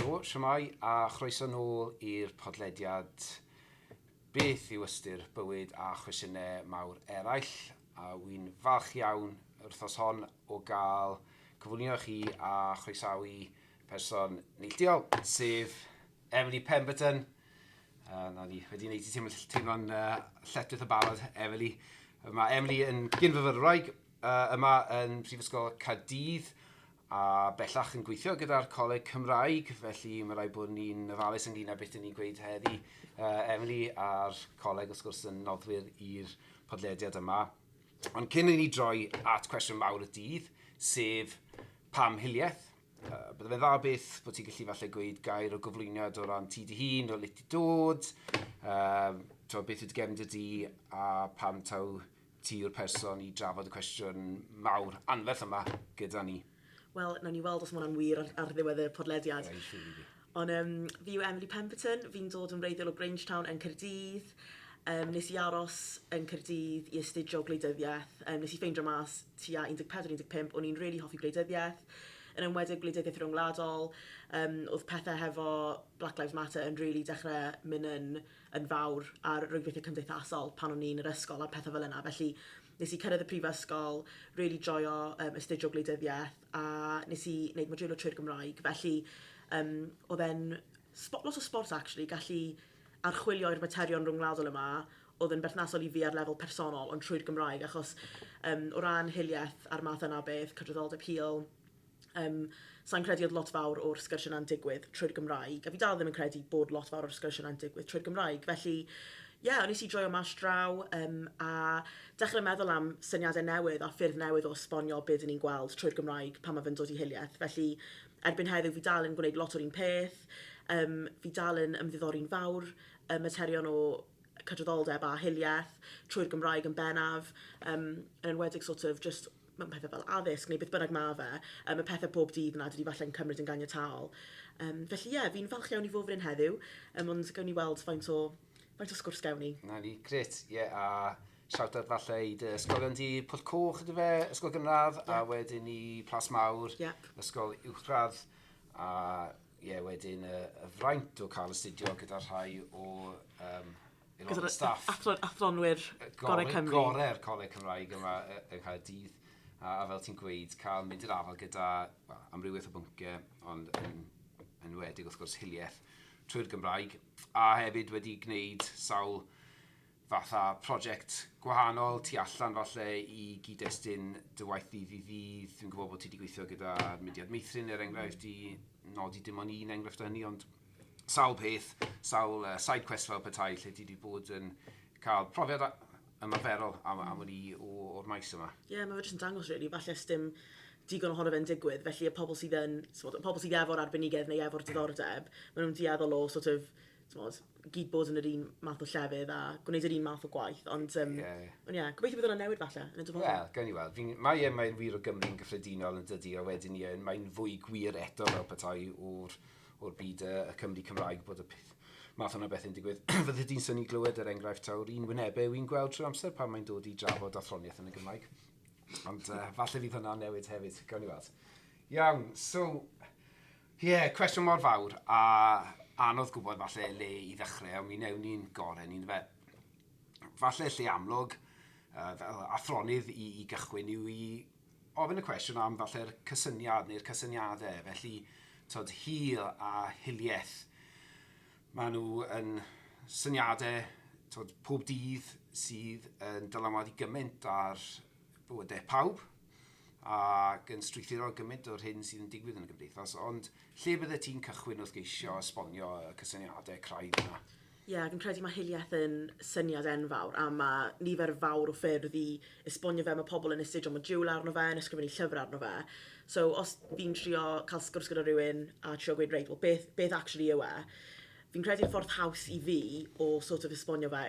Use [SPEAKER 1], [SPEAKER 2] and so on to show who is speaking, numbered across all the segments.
[SPEAKER 1] Helo, shwmae, a chroeso nôl i'r podlediad Beth yw ystyr bywyd a chwestiynau mawr eraill. A wy'n falch iawn yr wythnos hon o gael cyflwyno chi a chroesawu person neilltuol, sef Emily Pemberton. Na ni, wedi wneud i teimlo, teimlo'n lletchwith y barod, Emily. Mae Emily yn gyn-fyfyrwraig yma yn Prifysgol Caerdydd a bellach yn gweithio gyda'r Coleg Cymraeg, felly mae rhaid bod ni'n ofalus ynglyn â beth ni'n gweud heddi. Emily a'r coleg, wrth gwrs, yn noddwyr i'r podlediad yma. Ond cyn i ni droi at cwestiwn mawr y dydd, sef pam hiliaeth? Bydde fe'n dda beth bod ti'n gallu falle gweud gair o gyflwyniad o ran ti dy hun, o le ti dod, beth yw dy gefndir di a pam taw ti yw'r person i drafod y cwestiwn mawr anferth yma gyda ni.
[SPEAKER 2] Wel, nawn ni weld os mae hwnna'n wir ar ddiwedd y podlediad.
[SPEAKER 1] Ie, siŵr i fi.
[SPEAKER 2] Ond fi yw Emily Pemberton, fi'n dod yn wreiddiol o Grangetown yn Caerdydd. Nes i aros yn Caerdydd i astudio gwleidyddiaeth. Nes i ffeindio mas tua 14-15, o'n i'n really hoffi gwleidyddiaeth, yn enwedig gwleidyddiaeth ryngwladol. Oedd pethau hefo Black Lives Matter yn really dechrau mynd yn fawr ar rwydweithiau cymdeithasol pan o'n i'n yr ysgol a pethau fel yna. Felly nes i cyrraedd y prifysgol, really joio astudio gwleidyddiaeth a nes i wneud modiwlau trwy'r Gymraeg. Felly oedd e'n lot o sport actually, gallu archwilio i'r materion rhyngwladol yma oedd yn berthnasol i fi ar lefel personol ond trwy'r Gymraeg achos o ran hiliaeth a'r math yna o beth, cydraddoldeb hil, Sa i'n credu oedd lot fawr o'r sgyrsiau 'na'n digwydd trwy'r Gymraeg, a fi dal ddim yn credu bod lot fawr o'r sgyrsiau 'na'n digwydd trwy'r Gymraeg. Felly, ie, yeah, nes i joio mas draw a dechrau meddwl am syniadau newydd a ffyrdd newydd o esbonio be dyn ni'n gweld trwy'r Gymraeg pan mae fe'n dod i hiliaeth. Felly, erbyn heddiw fi dal yn gwneud lot o'r un peth, fi dal yn ymddiddori'n fawr y materion o cydraddoldeb a hiliaeth trwy'r Gymraeg yn bennaf, yn enwedig sort of just mewn pethau fel addysg neu beth bynnag ma' fe, y pethau pob dydd 'na dydi falle'n cymryd yn ganiataol. Felly ie, fi'n falch iawn i fod fan hyn heddiw, ond gawn ni weld faint o, faint o sgwrs gawn ni.
[SPEAKER 1] Na ni, grêt, ie, a shout out falle i dy ysgolion di, Pwll Coch ydy fe, Ysgol Gynradd, a wedyn i Plas Mawr, Ysgol Uwchradd, a ie, wedyn y fraint o cael astudio gyda rhai o
[SPEAKER 2] aelodau staff. Gyda'r athronwyr gorau Cymru.
[SPEAKER 1] Gorau'r Coleg Cymraeg yma yng Nghaerdydd. A fel ti'n gweud, cael mynd i'r afael gyda, well, amrywiaeth o bynciau, ond yn enwedig wrth gwrs hiliaeth trwy'r Gymraeg. A hefyd wedi gwneud sawl fatha prosiect gwahanol tu allan falle i gyd-destun dy waith ddydd i ddydd. Dwi'n gwybod bod ti wedi gweithio gyda'r Mudiad Meithrin er enghraifft i nodi dim ond un enghraifft o hynny, ond sawl peth, sawl side quest fel petai lle ti wedi bod yn cael profiad ymarferol am wn i o'r maes yma.
[SPEAKER 2] Ie, yeah, mae fe jyst yn dangos really, falle sdim digon ohono fe'n digwydd, felly y pobl sydd yn, y pobl sydd efo'r arbenigedd neu efo'r diddordeb, maen nhw'n dueddol o sort of, t'mod, gyd bod yn yr un math o llefydd a gwneud yr un math o gwaith, ond yeah. Ond yeah, gobeithio bydd hwnna'n newid falle yn y dyfodol.
[SPEAKER 1] Wel, gawn ni weld. Mae'n wir o Gymru'n gyffredinol yn dydi, a wedyn ie, mae'n fwy gwir eto fel petai o'r byd y Cymru Cymraeg bod y peth math yna beth yn digwydd. Fydde di'n synnu glywed er enghraifft taw'r un wynebau wy'n gweld trwy'r amser pan mae'n dod i drafod athroniaeth yn y Gymraeg. Ond falle fydd hwnna'n newid hefyd, gawn ni weld. Iawn, so, ie, yeah, cwestiwn mor fawr a anodd gwybod falle le i ddechrau, ond mi newn ni'n gorau ni'n fe. Falle lle amlwg, fel athronydd i gychwyn yw i ofyn y cwestiwn am falle'r cysyniad neu'r cysyniadau. Felly, tod, hil a hiliaeth, maen nhw yn syniadau tod, pob dydd sydd yn dylanwadu gymaint ar bywydau pawb ac yn strwythuro gymaint o'r hyn sydd yn digwydd yn y gymdeithas, ond lle bydde ti'n cychwyn wrth geisio esbonio y cysyniadau craidd yna?
[SPEAKER 2] Ie, yeah, fi'n credu mae hiliaeth yn syniad enfawr a mae nifer fawr o ffyrdd i esbonio fe. Mae pobl yn astudio modiwl arno fe, yn ysgrifennu llyfr arno fe. So, os fi'n trio cael sgwrs gyda rhywun a trio gweud, reit, well, beth actually yw e? Fi'n credu'r ffordd haws i fi o sort of esbonio fe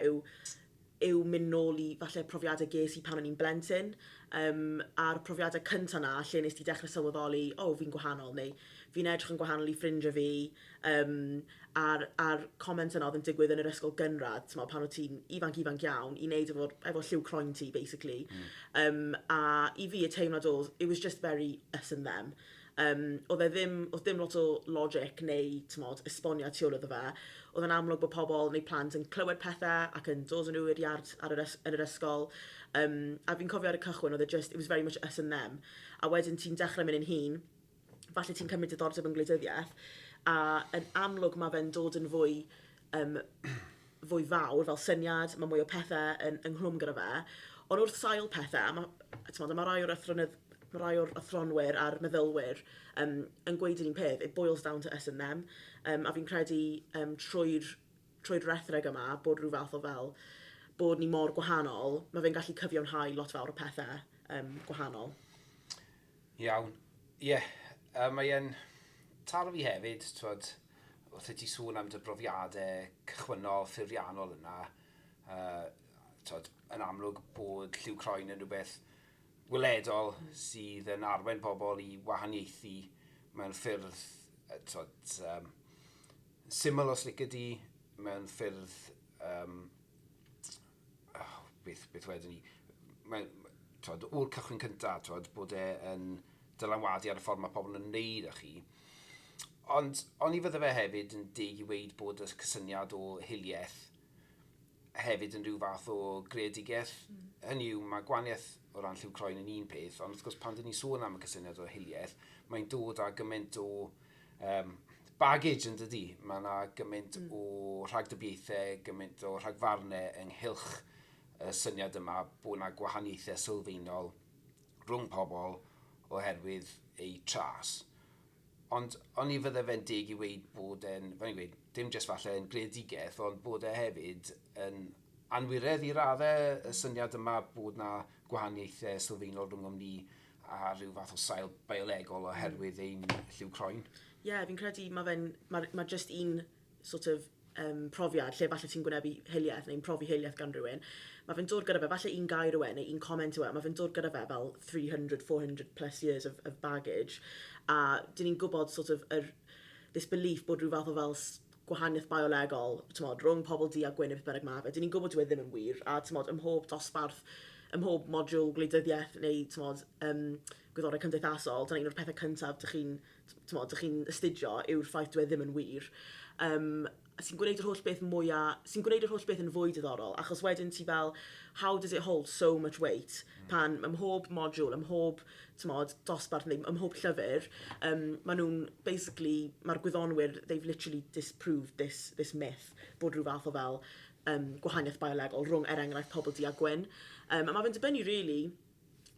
[SPEAKER 2] yw mynd nôl i falle profiadau ges i pan o'n i'n blentyn, a'r profiadau cynta 'na lle nes di dechrau sylweddoli, o, fi'n gwahanol, neu fi'n edrych yn gwahanol i ffrindiau fi, a'r, a'r comment yna oedd yn digwydd yn yr ysgol gynradd, t'mod, pan o't ti'n ifanc ifanc iawn, i wneud efo lliw croen ti, basically. A i fi, y teimlad oedd, it was just very us and them. Oedd e ddim, oedd dim lot o logic neu, t'mod, esboniad tu ôl iddo fe. Oedd e'n amlwg bod pobl neu plant yn clywed pethau ac yn dod â nhw i'r iard ar yr yn yr ysgol. A fi'n cofio ar y cychwyn oedd e just, it was very much us and them. A wedyn ti'n dechrau mynd yn hŷn, falle ti'n cymryd diddordeb yn gwleidyddiaeth, a yn amlwg mae fe'n dod yn fwy fawr fel syniad, mae mwy o pethau ynghlwm gyda fe. Ond wrth sail pethau, a mae, t'mod, a mae rai o'r athronydd, mae rai o'r athronwyr a'r meddylwyr yn gweud yr un peth, it boils down to us and them. A fi'n credu trwy rethreg yma bod rhyw fath o fel bod ni mor gwahanol, mae fe'n gallu cyfiawnhau lot fawr o pethau gwahanol.
[SPEAKER 1] Iawn. Ie, yeah, mae e'n taro fi hefyd, twod, wrth i ti sôn am dy brofiadau cychwynnol, ffurfiannol yna, twod, yn amlwg bod lliw croen yn rhywbeth weledol sydd yn arwain pobl i wahaniaethu mewn ffyrdd twod, syml os lici di, mewn ffyrdd, oh, beth wedyn ni, mae'n, twod, o'r cychwyn cyntaf, twod, bod e yn dylanwadu ar y ffordd mae pobl yn wneud â chi. Ond oni fydde fe hefyd yn deg i weud bod y cysyniad o hiliaeth hefyd yn rhyw fath o greadigaeth. Hynny yw, mae gwahaniaeth o ran lliw croen yn un peth, ond wrth gwrs pan dyn ni'n sôn am y cysyniad o hiliaeth, mae'n dod â gymaint o baggage yn dydy. Mae yna gymaint o rhagdybiaethau, gymaint o rhagfarnau ynghylch y syniad yma bod yna gwahaniaethau sylfaenol rhwng pobl oherwydd eu tras. Ond oni fydde fe'n deg i weud bod e'n, fel i'n gweud, dim jyst falle yn greadigaeth, ond bod e hefyd yn anwiredd i raddau, y syniad yma bod na gwahaniaethau sylfaenol rhwngom ni a rhyw fath o sail biolegol oherwydd ein lliw croen.
[SPEAKER 2] Ie, yeah, fi'n credu mae fe'n, mae just un sort of profiad lle falle ti'n gwynebu hiliaeth neu'n profi hiliaeth gan rhywun. Mae fe'n dod gyda fe, falle un gair yw e neu un comment yw e, mae fe'n dod gyda fe fel 300, 400 plus years of baggage. A dyn ni'n gwybod sort of this belief bod rhyw fath o fel gwahaniaeth biolegol, t'mod, rhwng pobl du a gwyn neu beth bynnag ma fe. Dyn ni'n gwybod dyw e ddim yn wir, a t'mod, ym mhob dosbarth, ym mhob modiwl gwleidyddiaeth neu, t'mod, gwyddorau cymdeithasol, dyna un o'r pethau cyntaf dych chi'n, t'mod, dych chi'n astudio yw'r ffaith dyw e ddim yn wir. Sy'n gwneud yr holl beth yn fwy diddorol, achos wedyn ti fel, how does it hold so much weight pan ym mhob modiwl, ym mhob, t'mod, dosbarth neu ym mhob llyfr, maen nhw'n, basically, mae'r gwyddonwyr, they've literally disproved this myth, bod rhyw fath o fel gwahaniaeth biolegol rhwng, er enghraifft, pobl du a gwyn. A mae fe'n dibynnu, really,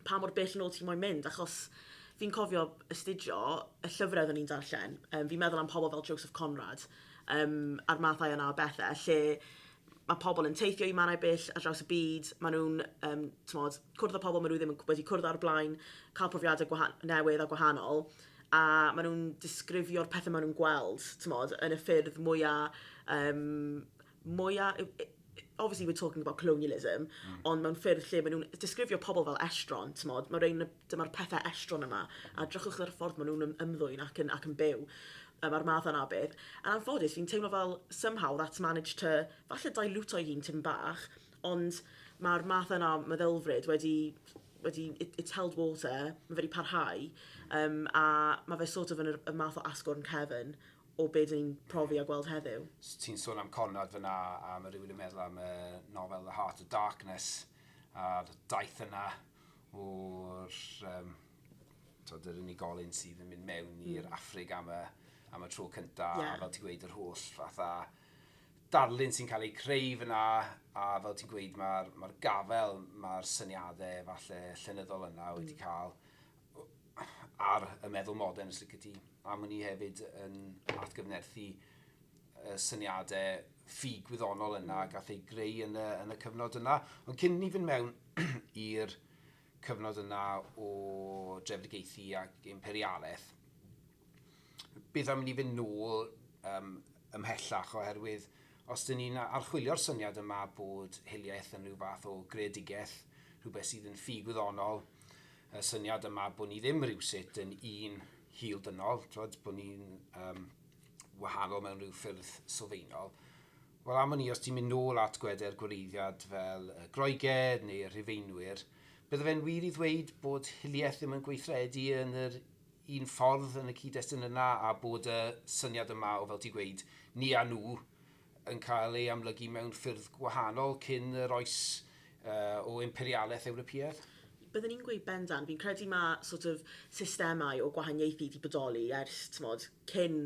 [SPEAKER 2] pa mor bell yn ôl ti moyn mynd, achos fi'n cofio astudio y llyfrau oedden ni'n darllen. Fi'n meddwl am pobl fel Joseph Conrad a'r mathau yna o bethau, lle mae pobl yn teithio i mannau bell ar draws y byd, maen nhw'n t'mod, cwrdd â pobl maen nhw ddim yn wedi cwrdd ar blaen, cael profiadau newydd a gwahanol, a maen nhw'n disgrifio'r pethau maen nhw'n gweld, t'mod, yn y ffyrdd mwyaf, obviously we're talking about colonialism, ond mewn ffyrdd lle maen nhw'n disgrifio pobl fel estron, t'mod, mae rhain, dyma'r pethau estron yma, a drychwch ar y ffordd maen nhw'n ymddwyn ac yn byw, a'r math yna o beth. Yn anffodus, fi'n teimlo fel somehow that's managed to, falle dilute o'i hun tim bach, ond mae'r math yna o meddylfryd wedi, it's held water, mae fe wedi parhau, a mae fe sort of yn y math o asgwrn cefn o be dyn ni'n profi a gweld heddiw.
[SPEAKER 1] So, ti'n sôn am Conrad fyna, a mae rhywun yn meddwl am y nofel The Heart of Darkness, a'r daith yna o'r twod, yr unigolyn sydd yn mynd mewn i'r Affrig am y tro cynta, a fel ti'n gweud, yr holl fatha darlun sy'n cael ei creu fyna, a fel ti'n gweud, mae'r gafel, mae'r syniadau falle llenyddol yna wedi cael ar y meddwl modern, os lici di. A maen ni hefyd yn atgyfnerthu y syniadau ffug gwyddonol yna gath ei greu yn y cyfnod yna. Ond cyn ni fynd mewn i'r cyfnod yna o drefedigaethu ac imperialaeth, beth am ni fynd nôl ymhellach, oherwydd os dyn ni'n archwilio'r syniad yma bod hiliaeth yn rhyw fath o greadigaeth, rhywbeth sydd yn ffug wyddonol, y syniad yma bod ni ddim rhywsut yn un hil dynol, twod, bod ni'n wahanol mewn rhyw ffyrdd sylfaenol. Wel, am wn i, os ti'n mynd nôl at gweder gwreiddiad fel y Groeged neu'r Rhufeinwyr, bydde fe'n wir i ddweud bod hiliaeth ddim yn gweithredu yn yr un ffordd yn y cyd-destun yna a bod y syniad yma o, fel ti'n gweud, ni a nhw yn cael ei amlygu mewn ffyrdd gwahanol cyn yr oes o imperialaeth Ewropeaidd?
[SPEAKER 2] Byddwn i'n gweud bendant. Fi'n credu mae sort of systemau o gwahaniaethu 'di bodoli ers, t'mod, cyn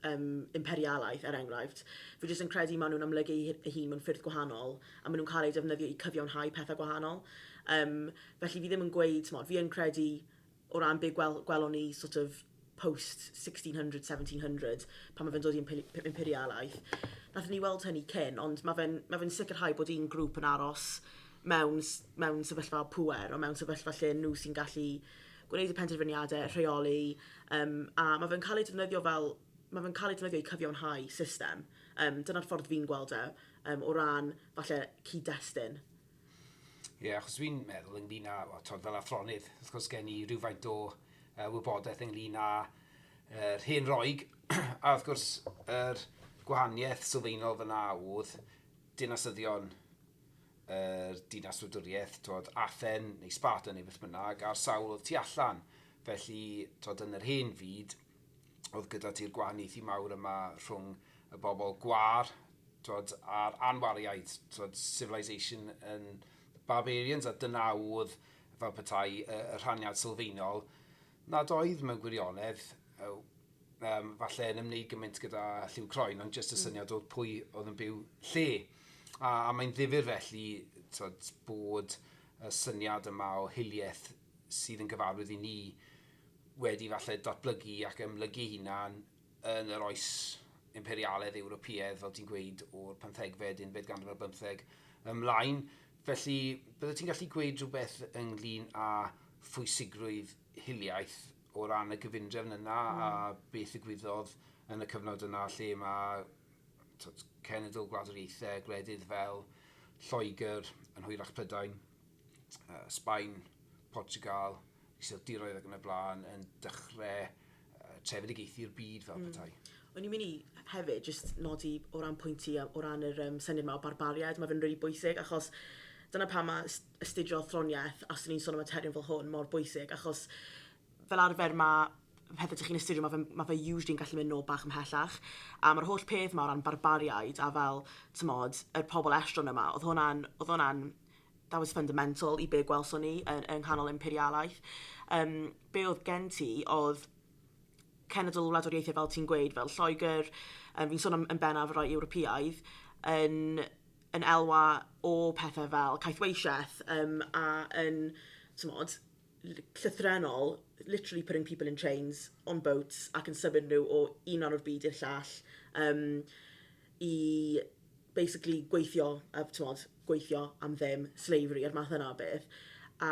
[SPEAKER 2] imperialaeth, er enghraifft. Fi jyst yn credu maen nhw'n amlygu eu hun mewn ffyrdd gwahanol a maen nhw'n cael eu defnyddio i cyfiawnhau pethau gwahanol. Felly fi ddim yn gweud, t'mod, fi yn credu o ran be gwelon ni sort of post 1600, 1700, pan mae fe'n dod i imperialaeth. Nathon ni weld hynny cyn, ond mae fe'n ma fe sicrhau bod un grŵp yn aros mewn sefyllfa o pŵer, o mewn sefyllfa lle nhw sy'n gallu gwneud y penderfyniadau, rheoli, a mae fe'n cael ei defnyddio fel, mae fe'n cael ei defnyddio i cyfiawnhau system. Dyna'r ffordd fi'n gweld e, o ran falle cyd-destun.
[SPEAKER 1] Ie, yeah, achos fi'n meddwl ynglyn â, well, twod, fel athronydd, wrth gwrs gen i rhywfaint o wybodaeth ynglyn â yr hen Roeg, a wrth gwrs yr gwahaniaeth sylfaenol fyna oedd dinasyddion yr dinas wladwriaeth, twod, Athen neu Sparta neu beth bynnag, a'r sawl oedd tu allan. Felly, twod, yn yr hen fyd, oedd gyda ti'r gwahaniaethu mawr yma rhwng y bobl gwar, twod, a'r anwariaid, twod, civilization and barbarians, a dyna oedd fel petai y rhaniad sylfaenol nad oedd mewn gwirionedd falle yn ymwneud gymaint gyda lliw croen, ond jyst y syniad o pwy oedd yn byw lle. A mae'n ddifyr felly, twod, bod y syniad yma o hiliaeth sydd yn gyfarwydd i ni wedi falle datblygu ac ymlygu hunan yn yr oes imperialaidd Ewropeaidd, fel ti'n gweud, o'r 15fed, 11fed ganrif ar bymtheg ymlaen. Felly, bydde ti'n gallu gweud rhywbeth ynglyn â phwysigrwydd hiliaeth o ran y gyfundrefn yna a beth ddigwyddodd yn y cyfnod yna lle mae, twod, cenedl gwladwriaethau, gwledydd fel Lloegr, yn hwyrach Prydain, Sbaen, Portugal, Iseldiroedd ac yn y blaen, yn dechrau trefedigaethu'r byd fel petai?
[SPEAKER 2] O'n i'n mynd i hefyd just nodi o ran pwynt ti o ran yr syniad yma o barbariaid, mae fe'n rili bwysig achos dyna pam mae astudio athroniaeth, a os ni'n sôn am materion fel hwn, mor bwysig, achos fel arfer mae pethau ydych chi'n astudio, mae fe usually yn gallu mynd nôl bach ymhellach. A mae'r holl peth yma o ran barbariaid a fel, tymod, y pobl estron yma, oedd hwnna'n, that was fundamental i be gwelson ni yng nghanol imperialaeth. Be oedd gen ti oedd cenedl wladwriaethau, fel ti'n gweud, fel Lloegr, fi'n sôn am yn bennaf rai Ewropeaidd, yn elwa o pethau fel caethweisiaeth a yn, tymod, llythrennol, literally putting people in chains on boats ac yn symud nhw o un rhan o'r byd i'r llall i basically gweithio, tymod, gweithio am ddim, slavery a'r math yna o beth. A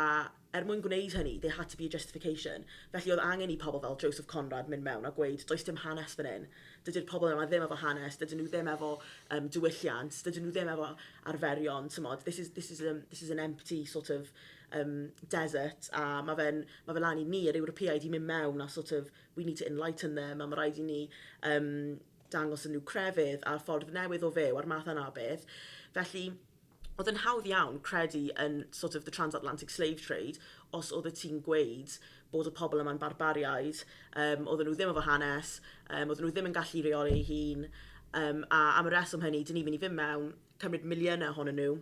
[SPEAKER 2] er mwyn gwneud hynny, there had to be a justification. Felly oedd angen i pobl fel Joseph Conrad mynd mewn a gweud, "Does dim hanes fan hyn. Dydy'r pobl yma ddim efo hanes, dydyn nhw ddim efo diwylliant, dydyn nhw ddim efo arferion, tymod, this is an empty sort of desert," a ma fe lan i ni, yr Ewropeaid, i mynd mewn a sort of, we need to enlighten them, a mae rhaid i ni dangos yn nhw crefydd a'r ffordd newydd o fyw a'r math yna o beth. Felly, oedd yn hawdd iawn credu yn sort of the transatlantic slave trade os oedd ti'n gweud bod y pobl yma'n barbariaid, oedden nhw ddim efo hanes, oedden nhw ddim yn gallu reoli eu hun, a am y reswm hynny, dyn ni'n mynd i fynd mewn, cymryd miliynau ohonyn nhw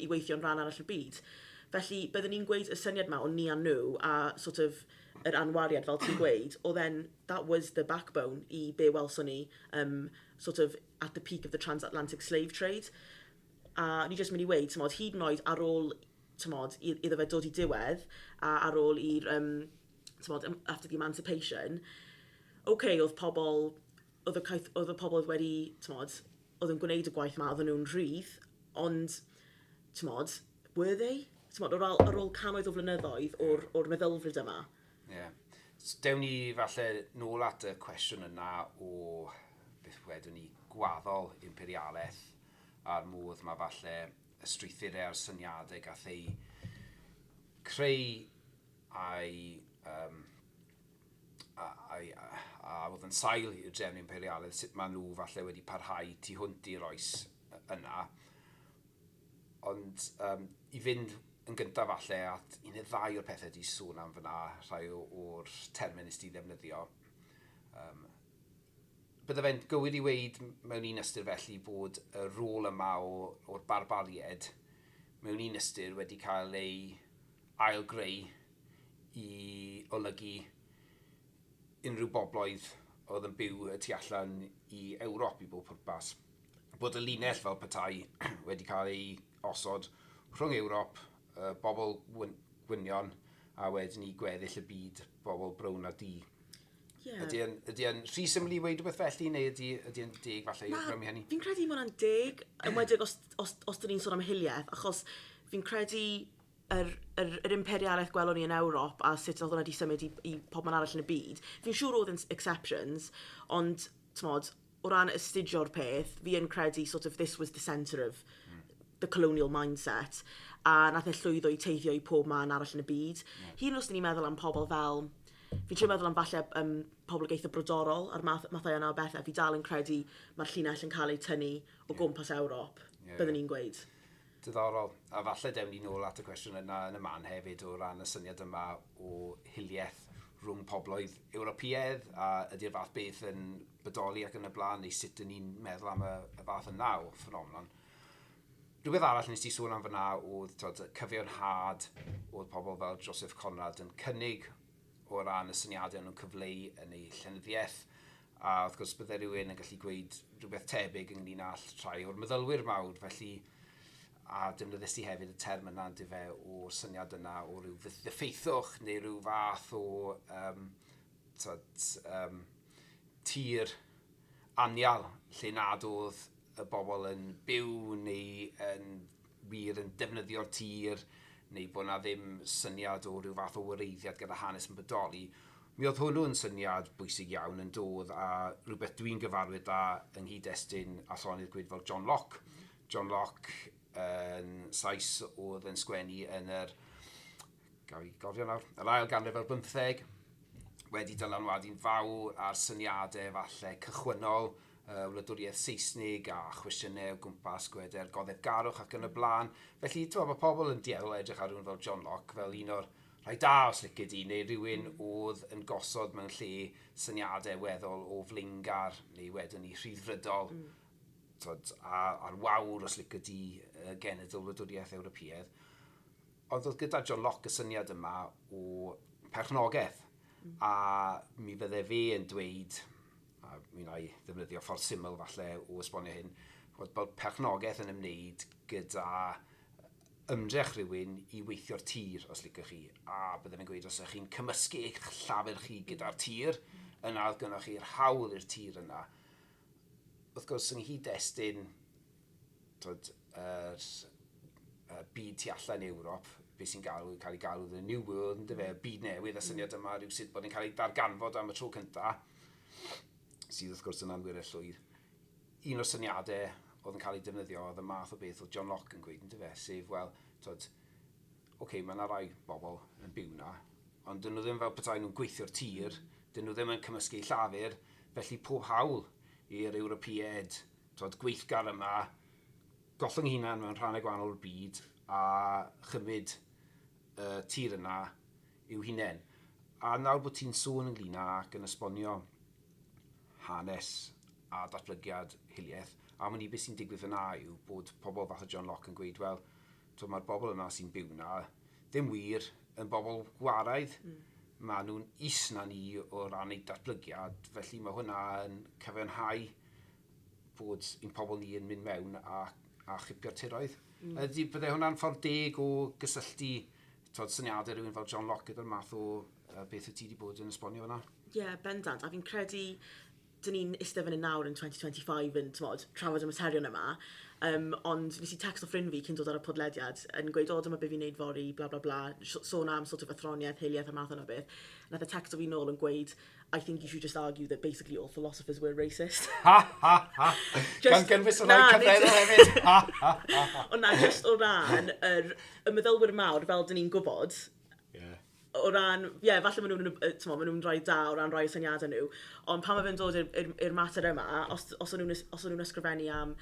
[SPEAKER 2] i weithio yn rhan arall o'r byd. Felly, byddwn ni'n gweud y syniad yma o ni a nhw a sort of yr anwariad, fel ti'n gweud, oedd then, that was the backbone i be welson ni sort of at the peak of the transatlantic slave trade. A ni jyst mynd i weud, tymod, hyd yn oed ar ôl, tymod, iddo fe dod i diwedd, a ar ôl i'r, tymod, after the emancipation, okay, oedd pobl, oedd y pobl oedd wedi, tymod, oedd yn gwneud y gwaith yma, oedden nhw'n rhydd, ond, tymod, were they? Tymod, ar ôl cannoedd o flynyddoedd o'r meddylfryd yma.
[SPEAKER 1] Ie. Yeah. So, dewn ni falle nôl at y cwestiwn yna o beth wedwn ni gwaddol imperialaeth a'r modd mae falle y strwythurau a'r syniadau gath ei creu a'i, a oedd yn sail i'r drefn imperialaidd, sut maen nhw falle wedi parhau tu hwnt i'r oes yna. Ond i fynd yn gyntaf falle at un neu ddau o'r pethau di sôn am fyna, rhai o'r termau nes di ddefnyddio. Um, bydde fe'n gywir i weud mewn un ystyr felly bod y rôl yma o, o'r barbaried mewn un ystyr wedi cael ei ail-greu i olygu unrhyw bobloedd oedd yn byw y tu allan i Ewrop i bob pwrpas. Bod y linell fel petai wedi cael ei osod rhwng Ewrop, y bobl gwynion, a wedyn i gweddill y byd, bobl brown a du. Yeah. Ydy yn, ydy yn rhy syml i weid rhywbeth felly, neu ydy, ydy yn deg falle i awgrymu hynny?
[SPEAKER 2] Fi'n credu mae hwnna'n deg, enwedig os, os, os dyn ni'n sôn am hiliaeth, achos fi'n credu yr, yr, yr imperialaeth gwelwn ni yn Ewrop a sut oedd hwnna wedi symud i, i pob man arall yn y byd. Fi'n siŵr oedd yn exceptions, ond, t'mod, o ran astudio'r peth, fi yn credu sort of this was the centre of the colonial mindset, a nath e llwyddo i teithio i pob man arall yn y byd. Yeah. Hyd yn os ni'n meddwl am pobl fel, fi'n trio meddwl am falle um, poblogaethau brodorol a'r math, mathau yna o bethau, fi dal yn credu mae'r llinell yn cael ei tynnu o gwmpas Ewrop, yeah. byddwn ni'n gweud.
[SPEAKER 1] Diddorol. A falle dewn ni nôl at y cwestiwn yna yn y man hefyd o ran y syniad yma o hiliaeth rhwng pobloedd Ewropeaidd a ydy'r fath beth yn bodoli ac yn y blaen neu sut dyn ni'n meddwl am y, y fath yna o ffenomenon. Rhywbeth arall nes ti sôn am fyna oedd tod, cyfiawnhad oedd pobl fel Joseph Conrad yn cynnig o ran y syniadau nhw'n cyfleu yn eu llenyddiaeth a wrth gwrs bydde rhywun yn gallu gweud rhywbeth tebyg ynglyn â rhai o'r meddylwyr mawr, felly a defnyddiais ti hefyd y term yna on'd ife o'r syniad yna o ryw ddiffeithwch neu ryw fath o um, tyd, um, tir anial lle nad oedd y bobl yn byw neu yn wir yn defnyddio'r tir neu bod 'na ddim syniad o ryw fath o wareiddiad gyda hanes yn bodoli. Mi oedd hwnnw'n syniad bwysig iawn yn dod a rhywbeth dwi'n gyfarwydd â yng nghyd-destun athronydd gwyd fel John Locke. John Locke yn Sais oedd yn sgwennu yn yr, gael i gofio nawr, yr ail ganrif ar bymtheg, wedi dylanwadu'n fawr ar syniadau falle cychwynnol y wladwriaeth Seisnig a chwestiynau o gwmpas gweder goddefgarwch ac yn y blaen. Felly, ti'n mae pobl yn dueddol edrych ar rhywun fel John Locke fel un o'r rhai da, os lici di, neu rhywun oedd yn gosod mewn lle syniadau weddol o flaengar neu wedyn ni rhyddfrydol mm. Tod, a, a'r wawr, os lici di, y genedl wladwriaeth Ewropeaidd. Ond oedd gyda John Locke y syniad yma o perchnogaeth, mm. a mi fydde fe yn dweud, a mi wna i ddefnyddio ffordd syml falle o esbonio hyn, bod, bod perchnogaeth yn ymwneud gyda ymdrech rhywun i weithio'r tir, os licwch chi, a bydde fe'n gweud os ydych chi'n cymysgu eich llafur chi gyda'r tir, yna oedd gynnoch chi'r hawl i'r tir yna. Wrth gwrs, yng nghyd-destun twod, yr, y byd tu allan i Ewrop, beth sy'n galw, cael ei galw the New World, yndyfe, y byd newydd, y syniad yma rhywsut bod yn cael ei darganfod am y tro cynta, sydd wrth gwrs yn anwiredd llwyr. Un o'r syniadau oedd yn cael ei defnyddio oedd y math o beth oedd John Locke yn gweud, yndyfe, sef, wel, twod, oce, okay, mae yna rai bobl yn byw na, ond dyn nhw ddim fel petai nhw'n gweithio'r tir, dyn nhw ddim yn cymysgu llafur, felly pob hawl i'r Ewropeaid twod, gweithgar yma, gollwng hunan mewn rhannau gwahanol o'r byd a chymryd y tir yna i'w hunain. A nawr bod ti'n sôn ynglyn â ac yn esbonio hanes a datblygiad hiliaeth, a mynd i beth sy'n digwydd fyna yw bod pobl fath o John Locke yn gweud, wel, mae'r bobl yna sy'n byw yna ddim wir yn bobl gwaraidd. Mm. Maen nhw'n is na ni o ran eu datblygiad, felly mae hwnna yn cyfiawnhau bod ein pobl ni yn mynd mewn a, a chipio'r tiroedd. Mm. Ydy, bydde hwnna'n ffordd deg o gysylltu twod, syniadau rhywun fel John Locke gyda'r math o uh, beth wyt ti wedi bod yn esbonio fyna?
[SPEAKER 2] Ie, yeah, bendant. A fi'n credu dyn ni'n eistedd fan hyn nawr yn 2025 yn, t'mod, trafod y materion yma, um, ond nes i text o ffrind fi cyn dod ar y podlediad yn gweud, o, dyma be fi'n neud fory, bla bla bla, sôn am sort of athroniaeth, hiliaeth a math yna beth. Nath e texto fi nôl yn gweud, I think you should just argue that basically all philosophers were racist.
[SPEAKER 1] Ha, ha, ha. Gan gynnwys y rhai cyfredol hefyd. Ha, ha, ha.
[SPEAKER 2] Ond na, just o ran yr, y meddylwyr mawr, fel dyn ni'n gwybod, yeah. o ran, ie, yeah, falle maen nhw'n, t'mo, maen nhw'n rhai da o ran rhai o syniadau nhw, ond pan mae fe'n dod i'r mater yma, os o'n nhw'n os o'n nhw'n ysgrifennu am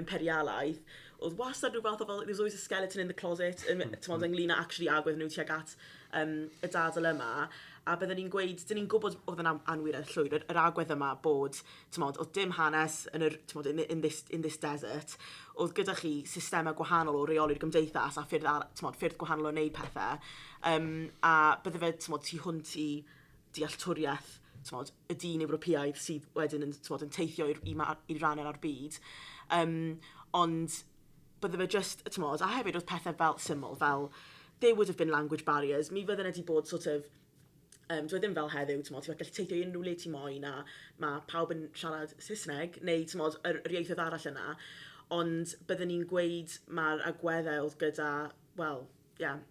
[SPEAKER 2] imperialaeth, oedd wastad rhyw fath o fel, there's always a skeleton in the closet, t'mod, ynglyn â actually agwedd nhw tuag at y dadl yma, a byddwn ni'n gweud, dyn ni'n gwybod oedd yn anwiredd llwyr, yr agwedd yma bod, t'mod, oedd dim hanes yn yr, t'mod, in this desert, oedd gyda chi systemau gwahanol o reoli'r gymdeithas a ffyrdd, ar, t'mod, ffyrdd gwahanol o wneud pethau, a bydde fe, t'mod, tu hwnt i dealltwriaeth, t'mod, y dyn Ewropeaidd sydd wedyn yn, t'mod, yn teithio i rannau o'r byd. Ond bydde fe just, t'mod, a hefyd oedd pethau fel syml, fel there would have been language barriers, mi fydde wedi bod sort of, dwi e ddim fel heddiw, t'mod, ti'n gallu teithio i unrhyw le ti moyn a mae pawb yn siarad Saesneg, neu t'mod, yr ieithoedd arall yna, ond bydden ni'n gweud mae'r agweddau oedd gyda, well, yeah,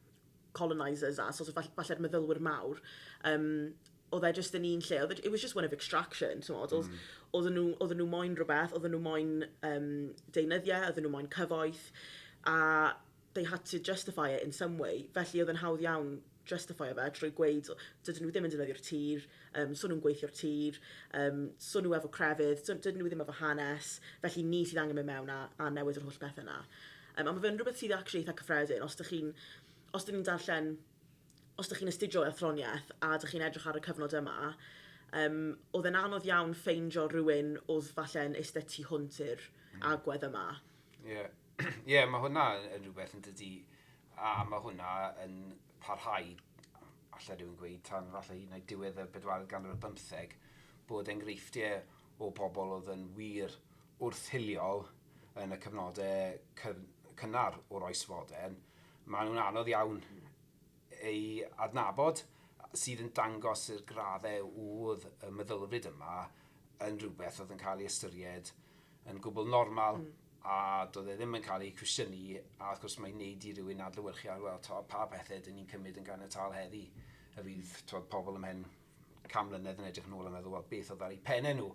[SPEAKER 2] colonisers a sort of falle'r meddylwyr mawr, oedd e just yn un lle, oedd it was just one of extraction, t'mod, oedd oedden nhw moyn rhywbeth, oedden nhw moyn deunyddiau, oedden nhw moyn cyfoeth, a they had to justify it in some way, felly oedd yn hawdd iawn justify fe trwy gweud dydyn nhw ddim yn defnyddio'r tir, so nhw'n gweithio'r tir, so nhw efo crefydd, so, dydyn nhw ddim efo hanes, felly ni sydd angen mynd mewn a newid yr holl beth yna. A mae fe'n rhywbeth sydd actually eitha cyffredin, os dych chi'n darllen, os dych chi'n astudio athroniaeth a dych chi'n edrych ar y cyfnod yma, oedd e'n anodd iawn ffeindio rhywun oedd falle'n eistedd tu hwnt i'r agwedd yma.
[SPEAKER 1] Ie, yeah, mae hwnna yn rhywbeth yn dydi, a mae hwnna yn parhau, allai rhywun gweud, tan falle hyd yn oed diwedd y bedwaredd ganrif ar bymtheg, bod enghreifftiau o bobl oedd yn wir wrth-hiliol yn y cyfnodau cynnar o'r oes fodern, maen nhw'n anodd iawn ei adnabod, sydd yn dangos i'r graddau oedd y meddylfryd yma yn rhywbeth oedd yn cael ei ystyried yn gwbl normal, a doedd e ddim yn cael ei cwestiynu, a wrth gwrs mae'n neud i rywun adlewyrchu ar, wel, to, pa bethau dyn ni'n cymryd yn ganiataol heddi, a fydd twod, pobl ymhen 100 mlynedd yn edrych yn ôl a meddwl, wel, beth oedd ar eu pennau nhw.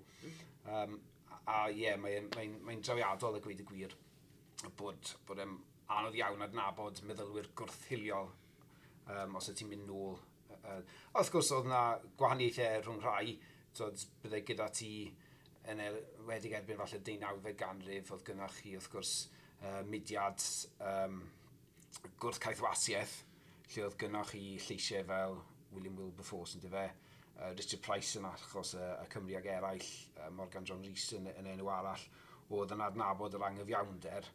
[SPEAKER 1] A ie, yeah, mae'n mae drawiadol a gweud y gwir bod e'n anodd iawn adnabod meddylwyr gwrth-hiliol os y ti'n mynd nôl. Wrth gwrs, oedd yna gwahaniaethau rhwng rhai, twod, bydde gyda ti yn enwedig erbyn falle 19fed ganrif, oedd gyda chi wrth gwrs mudiad gwrth-caethwasiaeth, lle oedd gyda chi lleisiau fel William Wilberforce yn dyfe, Richard Price yn achos y Cymru ag eraill, Morgan John Rhys yn enw arall, oedd yn adnabod yr angyfiawnder.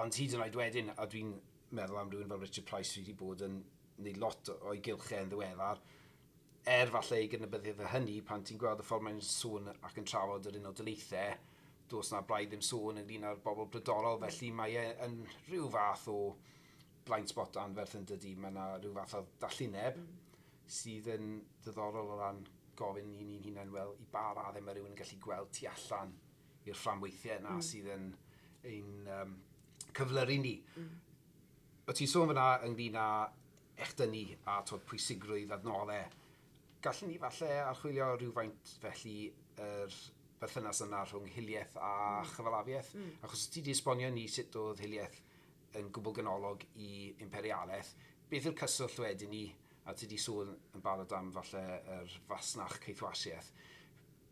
[SPEAKER 1] Ond hyd yn oed wedyn, a dwi'n meddwl am rhywun fel Richard Price sydd wedi bod yn gwneud lot o'i gylchau yn ddiweddar, er falle ei gydnabyddiaeth o hynny, pan ti'n gweld y ffordd mae'n sôn ac yn trafod yr Unol Daleithiau, does na braidd ddim sôn ynglyn â'r bobl brodorol, felly mae e yn rhyw fath o blind spot anferth yn dydy, mae yna rhyw fath o dallineb sydd yn ddiddorol o ran gofyn i ni'n hunain, wel, i ba raddau mae rhywun yn gallu gweld tu allan i'r fframweithiau yna sydd yn ein cyflyru ni. O ti'n sôn fyna ynglyn â echdynnu a twod, pwysigrwydd adnoddau. Gallwn ni falle archwilio rhywfaint felly yr berthynas yna rhwng hiliaeth a chyfalafiaeth? Achos ti wedi esbonio ni sut oedd hiliaeth yn gwbl ganolog i imperialaeth. Beth yw'r cyswllt wedyn ni, a ti wedi sôn yn barod am falle yr fasnach caethwasiaeth,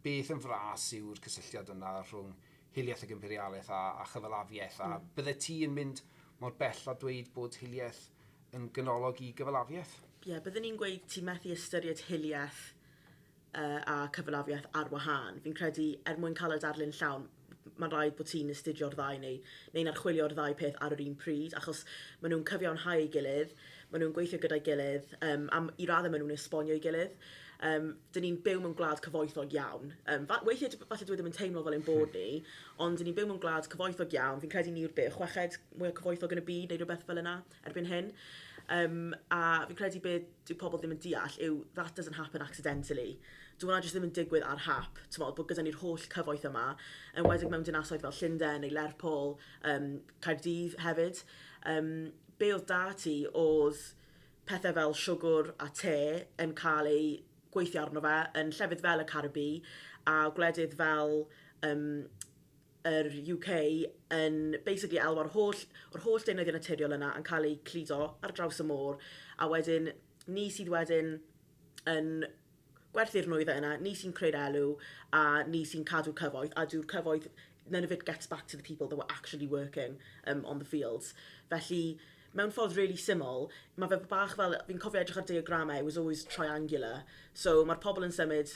[SPEAKER 1] beth yn fras yw'r cysylltiad yna rhwng hiliaeth ac imperialaeth a chyfalafiaeth? A bydde ti yn mynd mor bell a dweud bod hiliaeth yn ganolog i gyfalafiaeth?
[SPEAKER 2] Ie, yeah, byddwn ni'n gweud ti methu ystyried hiliaeth a cyfalafiaeth ar wahân. Fi'n credu er mwyn cael y darlun llawn, mae'n rhaid bod ti'n astudio'r ddau neu'n archwilio'r ddau peth ar yr un pryd, achos maen nhw'n cyfiawnhau ei gilydd, maen nhw'n gweithio gyda'i gilydd, am, i raddau maen nhw'n esbonio ei gilydd. Dyn ni'n byw mewn gwlad cyfoethog iawn. Weithiau falle dwi ddim yn teimlo fel ein bod ni, ond dyn ni'n byw mewn gwlad cyfoethog iawn. Fi'n credu ni yw'r beth chweched mwyaf cyfoethog yn y byd neu rhywbeth fel yna erbyn hyn. A fi'n credu beth dyw pobl ddim yn deall yw that doesn't happen accidentally. Dyw hwnna jyst ddim yn digwydd ar hap. T'mod, bod gyda ni'r holl cyfoeth yma, yn enwedig mewn dinasoedd fel Llundain neu Lerpwl, Caerdydd hefyd. Be oedd da ti oedd pethau fel siwgr a te yn cael ei gweithio arno fe yn llefydd fel y Caribi a gwledydd fel yr UK yn basically elwa'r holl, yr holl deunyddiau naturiol yna yn cael eu cludo ar draws y môr a wedyn Ni sydd wedyn yn gwerthu'r nwyddau yna, ni sy'n creu'r elw, a ni sy'n cadw cyfoeth, a dyw'r cyfoeth, none of it gets back to the people that were actually working on the fields. Felly, mewn ffordd really syml, mae fe bach fel, fi'n cofio edrych ar diagramau, it was always triangular. So mae'r pobl yn symud,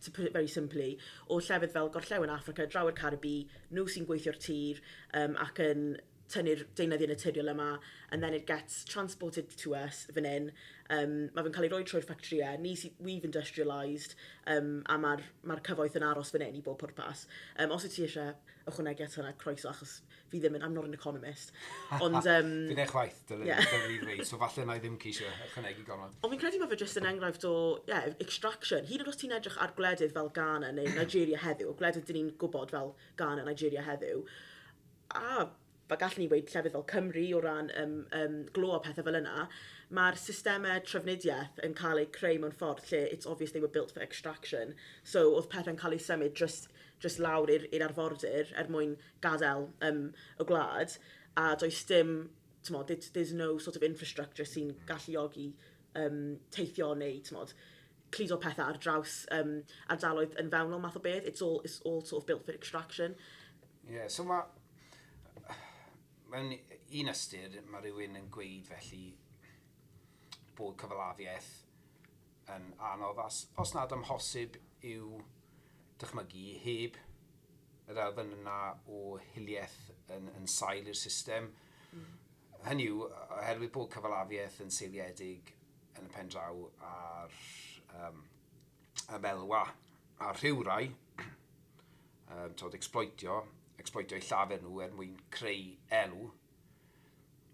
[SPEAKER 2] to put it very simply, o llefydd fel Gorllewin Africa, draw i'r Caribi, nhw sy'n gweithio'r tir ac yn tynnu'r deunyddiau naturiol yma, and then it gets transported to us fan hyn. Mae fe'n cael ei roi trwy'r ffactrïau, ni sy, we've industrialised, a mae'r ma cyfoeth yn aros fan hyn i bob pwrpas. Os wyt ti eisiau ychwanegu at hwnna, croeso, achos fi ddim yn, I'm not an economist. Ond
[SPEAKER 1] Fi'n eich chwaith, dylwn yeah. i ddweud, so falle na i ddim ceisio ychwanegu gormod.
[SPEAKER 2] Ond fi'n credu mae fe jyst yn enghraifft o, yeah, extraction. Hyd yn oed os ti'n edrych ar gwledydd fel Ghana neu Nigeria heddiw, gwledydd dyn ni'n gwybod fel Ghana, Nigeria heddiw, a fa gallwn ni weud llefydd fel Cymru o ran glo a pethau fel yna, mae'r systemau trafnidiaeth yn cael eu creu mewn ffordd lle it's obvious they were built for extraction. So oedd pethau'n cael eu symud just lawr i'r arfordir er mwyn gadael y gwlad, a does dim, t'mod, there's no sort of infrastructure sy'n galluogi teithio neu, t'mod, cludo pethau ar draws ardaloedd yn fewnol math o beth. It's all sort of built for extraction.
[SPEAKER 1] Ie, yeah, so mae, mewn un ystyr, mae rhywun yn gweud felly bod cyfalafiaeth yn anodd, os nad amhosib i'w dychmygu heb yr elfen yna o hiliaeth yn sail i'r system. Hynny yw, oherwydd bod cyfalafiaeth yn seiliedig yn y pen draw ar ymelwa a rhyw rai, tod, exploitio eu llafur nhw er mwyn creu elw,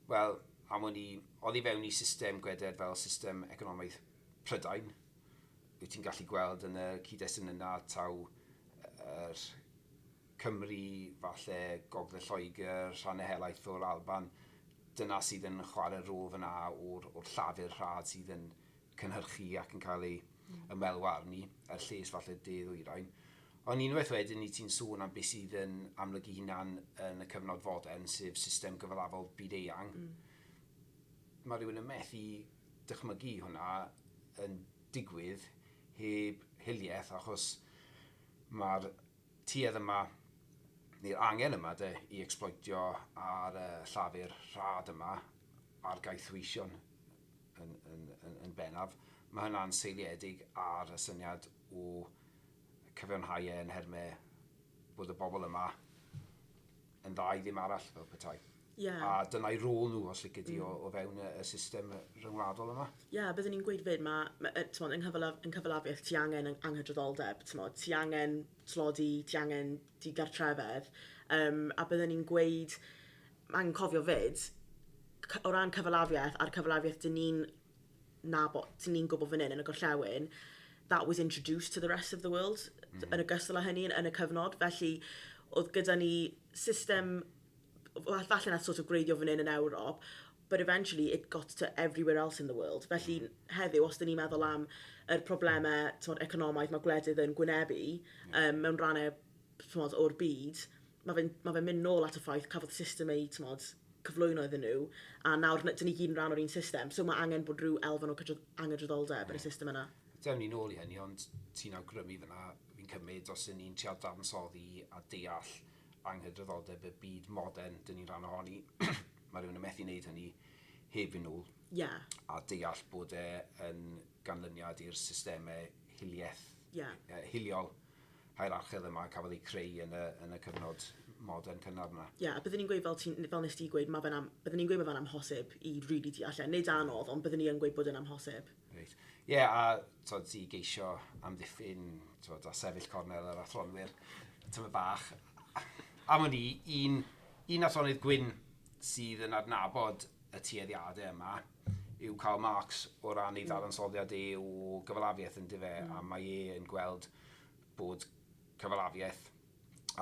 [SPEAKER 1] wel, am wn i, oddi fewn i system gweder fel system economaidd Prydain, wyt ti'n gallu gweld yn y cyd-destun yna taw yr Cymru, falle Gogledd Lloegr, rhannau helaeth o'r Alban, dyna sydd yn chwarae rôl fyna o'r llafur rhad sydd yn cynhyrchu ac yn cael ei ymelwa arni, er lles falle de ddwyrain. Ond unwaith wedyn ni ti'n sôn am beth sydd yn amlygu hunan yn y cyfnod fodern, sef system gyfalafol byd eang, mae rhywun yn methu dychmygu hwnna yn digwydd heb hiliaeth, achos mae'r tuedd yma, neu'r angen yma de, i exploitio ar y llafur rhad yma a'r gaethweision yn bennaf, mae hynna'n seiliedig ar y syniad o cyfiawnhau e yn nhermau bod y bobl yma yn dda i ddim arall fel petai. A dyna'i rôl nhw, os lici di, o fewn y system ryngwladol yma.
[SPEAKER 2] Ie, yeah, byddwn ni'n gweud fyd, mae, t'mod, yng nghyfalafiaeth ti angen anghydraddoldeb, t'mod, ti angen tlodi, ti angen digartrefedd, a byddwn ni'n gweud, mae'n cofio fyd, o ran cyfalafiaeth a'r cyfalafiaeth dyn ni'n nabod, dyn ni'n gwybod fan hyn yn y gorllewin, that was introduced to the rest of the world yn ogystal â hynny yn y cyfnod. Felly, oedd gyda ni system, falle nath sort of gwreiddio fan hyn yn Ewrop, but eventually it got to everywhere else in the world. Felly heddiw, os dyn ni'n meddwl am yr problemau, t'mod, economaidd mae gwledydd yn gwynebu mewn rannau, t'mod, o'r byd, mae fe'n mynd nôl at y ffaith cafodd system ei, t'mod, cyflwyno iddyn nhw, a nawr dyn ni gyd yn rhan o'r un system, so mae angen bod rhyw elfen o anghydraddoldeb yn y system yna.
[SPEAKER 1] Dewn ni nôl i hynny, ond ti'n awgrymu fyna, fi'n cymryd, os ydyn ni'n trial dadansoddi a deall anghydraddoldeb y byd modern dyn ni'n rhan ohoni, mae rhywun yn methu wneud hynny heb fynd nôl a deall bod e yn ganlyniad i'r systemau hiliaeth, hiliol hierarchaidd yma cafodd ei creu yn y cyfnod modern cynnar yna.
[SPEAKER 2] Ie, yeah, a byddwn ni'n gweud fel nes ti gweud, byddwn ni'n gweud mae fe'n amhosib i really deall e. Nid anodd, ond byddwn ni yn gweud bod e'n amhosib.
[SPEAKER 1] Reit. Ie, yeah, a t'od, i geisio amddiffyn, t'od, a sefyll cornel yr athronwyr tyma bach. Am wn i, un athronydd gwyn sydd yn adnabod y tueddiadau yma yw Karl Marx o ran ei ddadansoddiad e o gyfalafiaeth yn dyfe, a mae e yn gweld bod cyfalafiaeth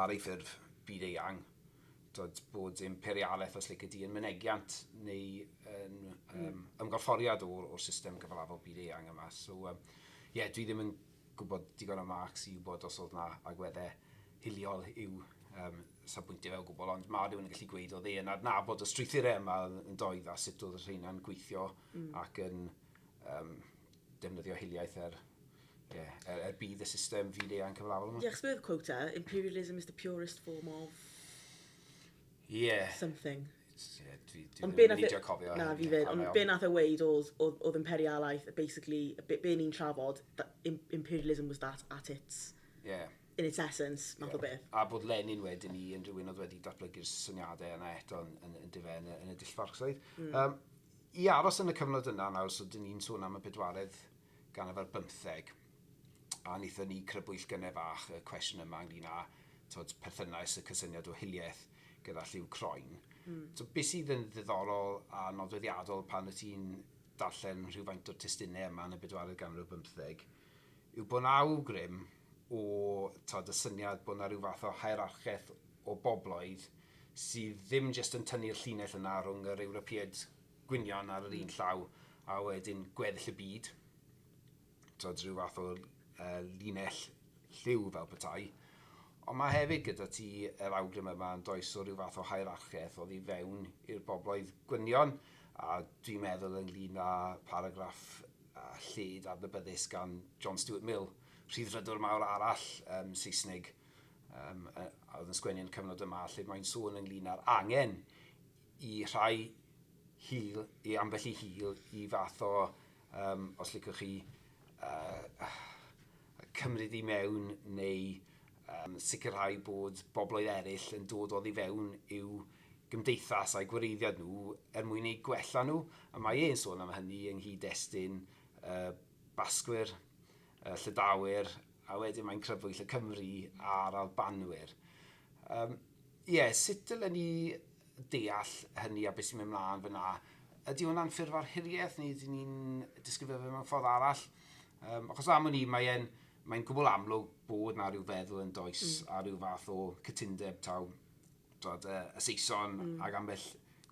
[SPEAKER 1] ar ei ffurf byd eang, t'od, bod imperialaeth, os lici di, yn mynegiant neu yn ymgorfforiad o'r system gyfalafol byd eang yma. So, yeah, dwi ddim yn gwybod digon o Marx i wybod os oedd na agweddau hiliol i'w safbwyntiau fe o gwbl, ond mae rhywun yn gallu gweud oedd e yn adnabod y strwythurau yma yn doedd a sut oedd y rheina'n gweithio ac yn defnyddio hiliaeth er budd y system fyd eang cyfalafol yma.
[SPEAKER 2] Ie, achos beth oedd quote e? "Imperialism is the purest form of something."
[SPEAKER 1] Yeah, dwi ddim yn neidio cofio.
[SPEAKER 2] Na, fi fyd. Ond be nath e weud oedd imperialaeth, basically, be ni'n trafod, that imperialism was that at its, in its essence, math o beth.
[SPEAKER 1] A bod Lenin wedyn ni yn rhywun oedd wedi datblygu'r syniadau yna eto yn y dull Farcsaidd. I aros yn y cyfnod yna nawr, so dyn ni'n sôn am y bedwaredd ganrif ar bymtheg, a wnaethon ni crybwyll gynnau fach y cwestiwn yma ynglyn â, twod, perthynas y cysyniad o hiliaeth gyda lliw croen. So, beth sydd yn ddiddorol a nodweddiadol pan wyt ti'n darllen rhywfaint o'r testunau yma yn y bedwaredd ganrif bymtheg yw bod 'na awgrym o, twod, y syniad bod 'na rhyw fath o hierarchaeth o bobloedd sydd ddim jyst yn tynnu'r llinell yna rhwng yr Ewropeaid gwynion ar yr un llaw a wedyn gweddill y byd. Twod, rhyw fath o linell lliw fel petai. Ond mae hefyd gyda ti yr awgrym yma yn does o ryw fath o hierarchaeth oedd i fewn i'r bobloedd gwynion, a dwi'n meddwl ynglyn â paragraff lled adnabyddus gan John Stuart Mill, rhyddfrydwr mawr arall Saesneg, a oedd yn sgwennu yn y cyfnod yma, lle mae'n sôn ynglyn â'r angen i rhai hil, i ambell i hil, i fath o, os licwch chi, cymryd i mewn neu sicrhau bod bobloedd eraill yn dod oddi fewn i'w gymdeithas a'i gwreiddiad nhw er mwyn eu gwella nhw. A mae e'n sôn am hynny yng nghyd-destun Basgwyr, Llydawyr, a wedyn mae'n crybwyll y Cymry a'r Albanwyr. Ie, yeah, sut dylen ni deall hynny a beth sy'n mynd mlaen fyna? Ydy hwnna'n ffurf ar hiliaeth neu ydyn ni'n disgrifio fe mewn ffordd arall? Achos am wn i, mae'n gwbl amlwg bod na rhyw feddwl yn does a rhyw fath o cytundeb taw, twod, y Saeson ac ambell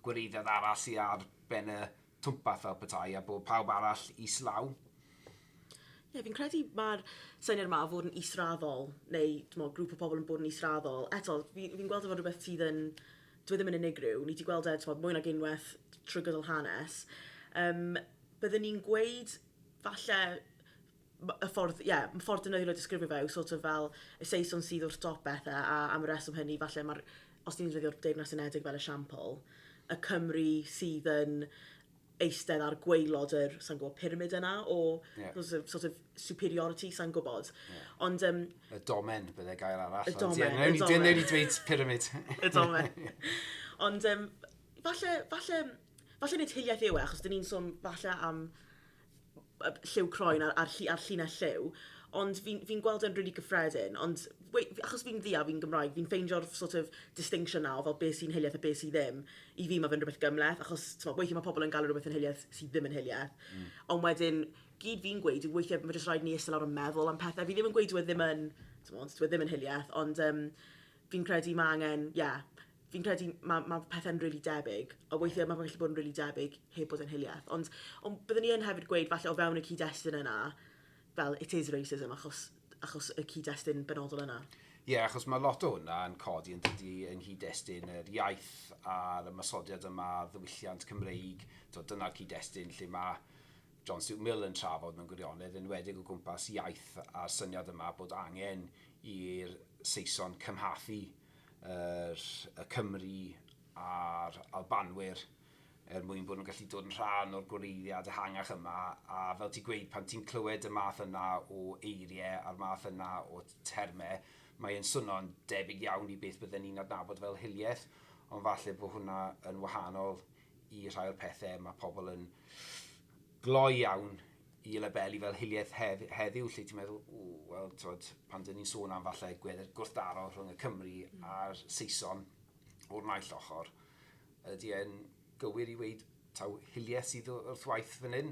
[SPEAKER 1] gwreiddiad arall sydd ar ben y twmpath fel petai a bod pawb arall islaw.
[SPEAKER 2] Ie, yeah, fi'n credu mae'r syniad yma o fod yn israddol, neu mo, grŵp o bobl yn bod yn israddol. Eto, fi gweld efo rhywbeth sydd yn, dwi ddim yn unigryw, ni wedi gweld e, t'mod, mwy nag unwaith trwy gydol hanes. Byddwn ni'n gweud falle y ffordd, ie, yeah, y ffordd defnyddiol o disgrifio fe yw sort of fel y Saeson sydd wrth dop bethau, a am y reswm hynny, falle mae'r, os ni'n defnyddio'r Deyrnas Unedig fel esiampl, y Cymry sydd yn eistedd ar gwaelod yr, sa'n gwybod, pyramid yna o sort of superiority, sa'n gwybod. Ond
[SPEAKER 1] Y domen, bydde gair arall.
[SPEAKER 2] Y domen,
[SPEAKER 1] y domen. Dwi'n ni dweud pyramid.
[SPEAKER 2] Y domen. Ond falle nid hiliaeth yw e, achos dyn ni'n sôn falle am lliw croen ar llinell lliw, ond fi gweld e'n really gyffredin, ond wait, achos fi'n ddu a fi'n Gymraeg, fi'n ffeindio'r sort of distinction na o fel beth sy'n hiliaeth a beth sydd ddim. I fi mae fe'n rhywbeth gymhleth, achos t'mo, weithiau mae pobl yn galw rhywbeth yn hiliaeth sydd ddim yn hiliaeth. Ond wedyn, gyd fi'n gweud yw weithiau mae jyst rhaid ni eistedd lawr yn meddwl am pethau. Fi ddim yn gweud dyw e ddim yn, t'mod, dyw e ddim yn hiliaeth, ond fi'n credu mae angen, ie, yeah, fi'n credu mae pethau'n really debyg, a weithiau mae fe'n gallu bod yn really debyg heb bod yn hiliaeth. Ond byddwn ni yn hefyd gweud falle o fewn y cyd-destun yna, fel it is racism, achos y cyd-destun benodol yna.
[SPEAKER 1] Ie, yeah, achos mae lot o hwnna yn codi yn dydy yng nghyd-destun yr iaith a'r ymosodiad yma ar ddiwylliant Cymreig. So, dyna'r cyd-destun lle mae John Stuart Mill yn trafod mewn gwirionedd, enwedig o gwmpas iaith a'r syniad yma bod angen i'r Saeson cymhathu y Cymry a'r Albanwyr er mwyn bod nhw'n gallu dod yn rhan o'r gwreiddiad ehangach yma, a fel ti'n gweud, pan ti'n clywed y math yna o eiriau a'r math yna o termau, mae'n swno'n debyg iawn i beth bydden ni'n adnabod fel hiliaeth, ond falle bod hwnna yn wahanol i rhai o'r pethau mae pobl yn gloi iawn i labelu fel hiliaeth heddiw, lle ti'n meddwl, o, wel, twod, pan dyn ni'n sôn am falle gwrthdaro rhwng y Cymry a'r Saeson o'r naill ochr, ydy e'n gywir i weud taw hiliaeth sydd wrth waith fan hyn?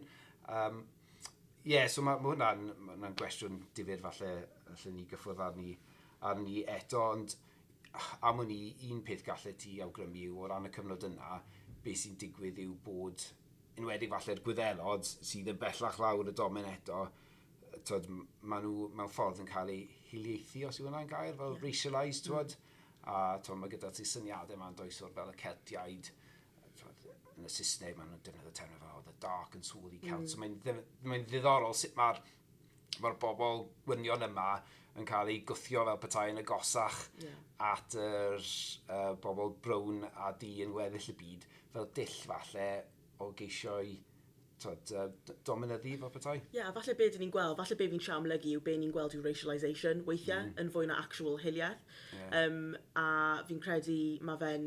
[SPEAKER 1] Yeah, so mae hwnna'n gwestiwn difyr falle allen ni gyffwrdd arni eto, ond am wn i, un peth gallet ti awgrymu yw o ran y cyfnod yna, beth sy'n digwydd yw bod, enwedig falle'r Gwyddelod sydd yn bellach lawr y domen eto, twod, maen nhw mewn ffordd yn cael eu hiliaethu, os yw hwnna'n gair, fel racialised, twod, a twod, mae gyda ti syniadau yma'n does o'r fel y Celtiaid, twod, yn y Saesneg, maen nhw'n defnyddio termau fel the dark and swarthy Celts. So mae'n mae ddiddorol sut mae'r mae bobl wynion yma yn cael eu gwthio fel petai yn agosach at yr bobl brown a du yn weddill y byd, fel dull falle o geisio i twod, dominyddu fel petai.
[SPEAKER 2] Ie, yeah, falle be dyn ni'n gweld, falle be fi'n trio amlygu yw be ni'n gweld yw racialisation weithiau, yn fwy na actual hiliaeth. A fi'n credu mae fe'n,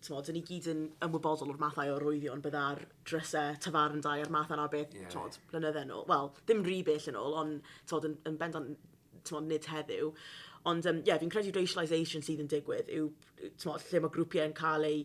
[SPEAKER 2] t'mod, dyn ni gyd yn ymwybodol o'r mathau o arwyddion bydda'r drysau tafarndai a'r math yna o beth, t'mod, blynydde nôl. Wel, ddim rhy bell yn ôl, ond t'mod, yn bendant, t'mod, nid heddiw. Ond, yeah, fi'n credu racialisation sydd yn digwydd yw, t'mod, lle mae grwpiau yn cael eu,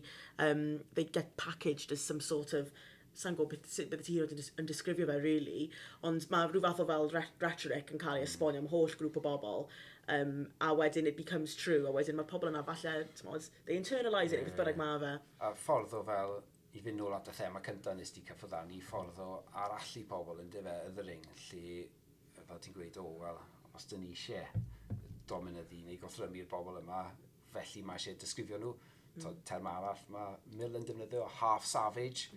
[SPEAKER 2] they get packaged as some sort of, sa'n gwybod beth, sut bydde ti hyd yn oed yn disgrifio fe, really, ond mae rhyw fath o fel rhetoric yn cael ei esbonio am holl grŵp o bobl, a wedyn it becomes true, a wedyn mae pobl yna falle, t'mod, they internalise it, neu beth bynnag mae fe.
[SPEAKER 1] A ffordd o fel, i fynd nôl at y thema cyntaf nes ti cyffwrdd arni, ffordd o arallu pobl yn dyfe, othering, lle, fel ti'n gweud, o, wel, os dyn ni eisiau dominyddu neu gorthrymu'r bobl yma, felly mae eisiau disgrifio nhw. Term arall, mae Mill yn defnyddio half savage,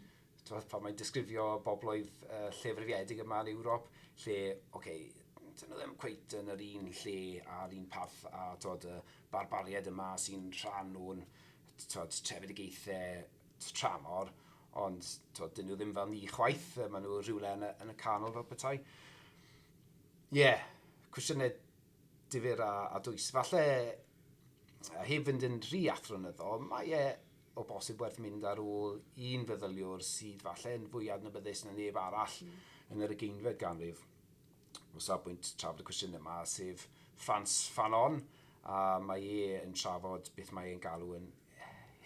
[SPEAKER 1] twod, pan mae'n disgrifio bobloedd llefrifiedig yma yn Ewrop, lle, oce, okay, dyn nhw ddim cweit yn yr un lle a'r un parth a twod, y barbariaid yma sy'n rhan o'n twod, trefedigaethau tramor, ond twod, dyn nhw ddim fel ni chwaith, maen nhw rhywle yn y canol fel petai. Ie, yeah, cwestiynau difyr a dwys. Falle, heb fynd yn rhy athronyddol, mae e o bosib werth mynd ar ôl un feddyliwr sydd falle yn fwy adnabyddus na neb arall yn yr 20fed ganrif o safbwynt trafod y cwestiwn yma, sef Frantz Fanon, a mae e yn trafod beth mae e'n galw yn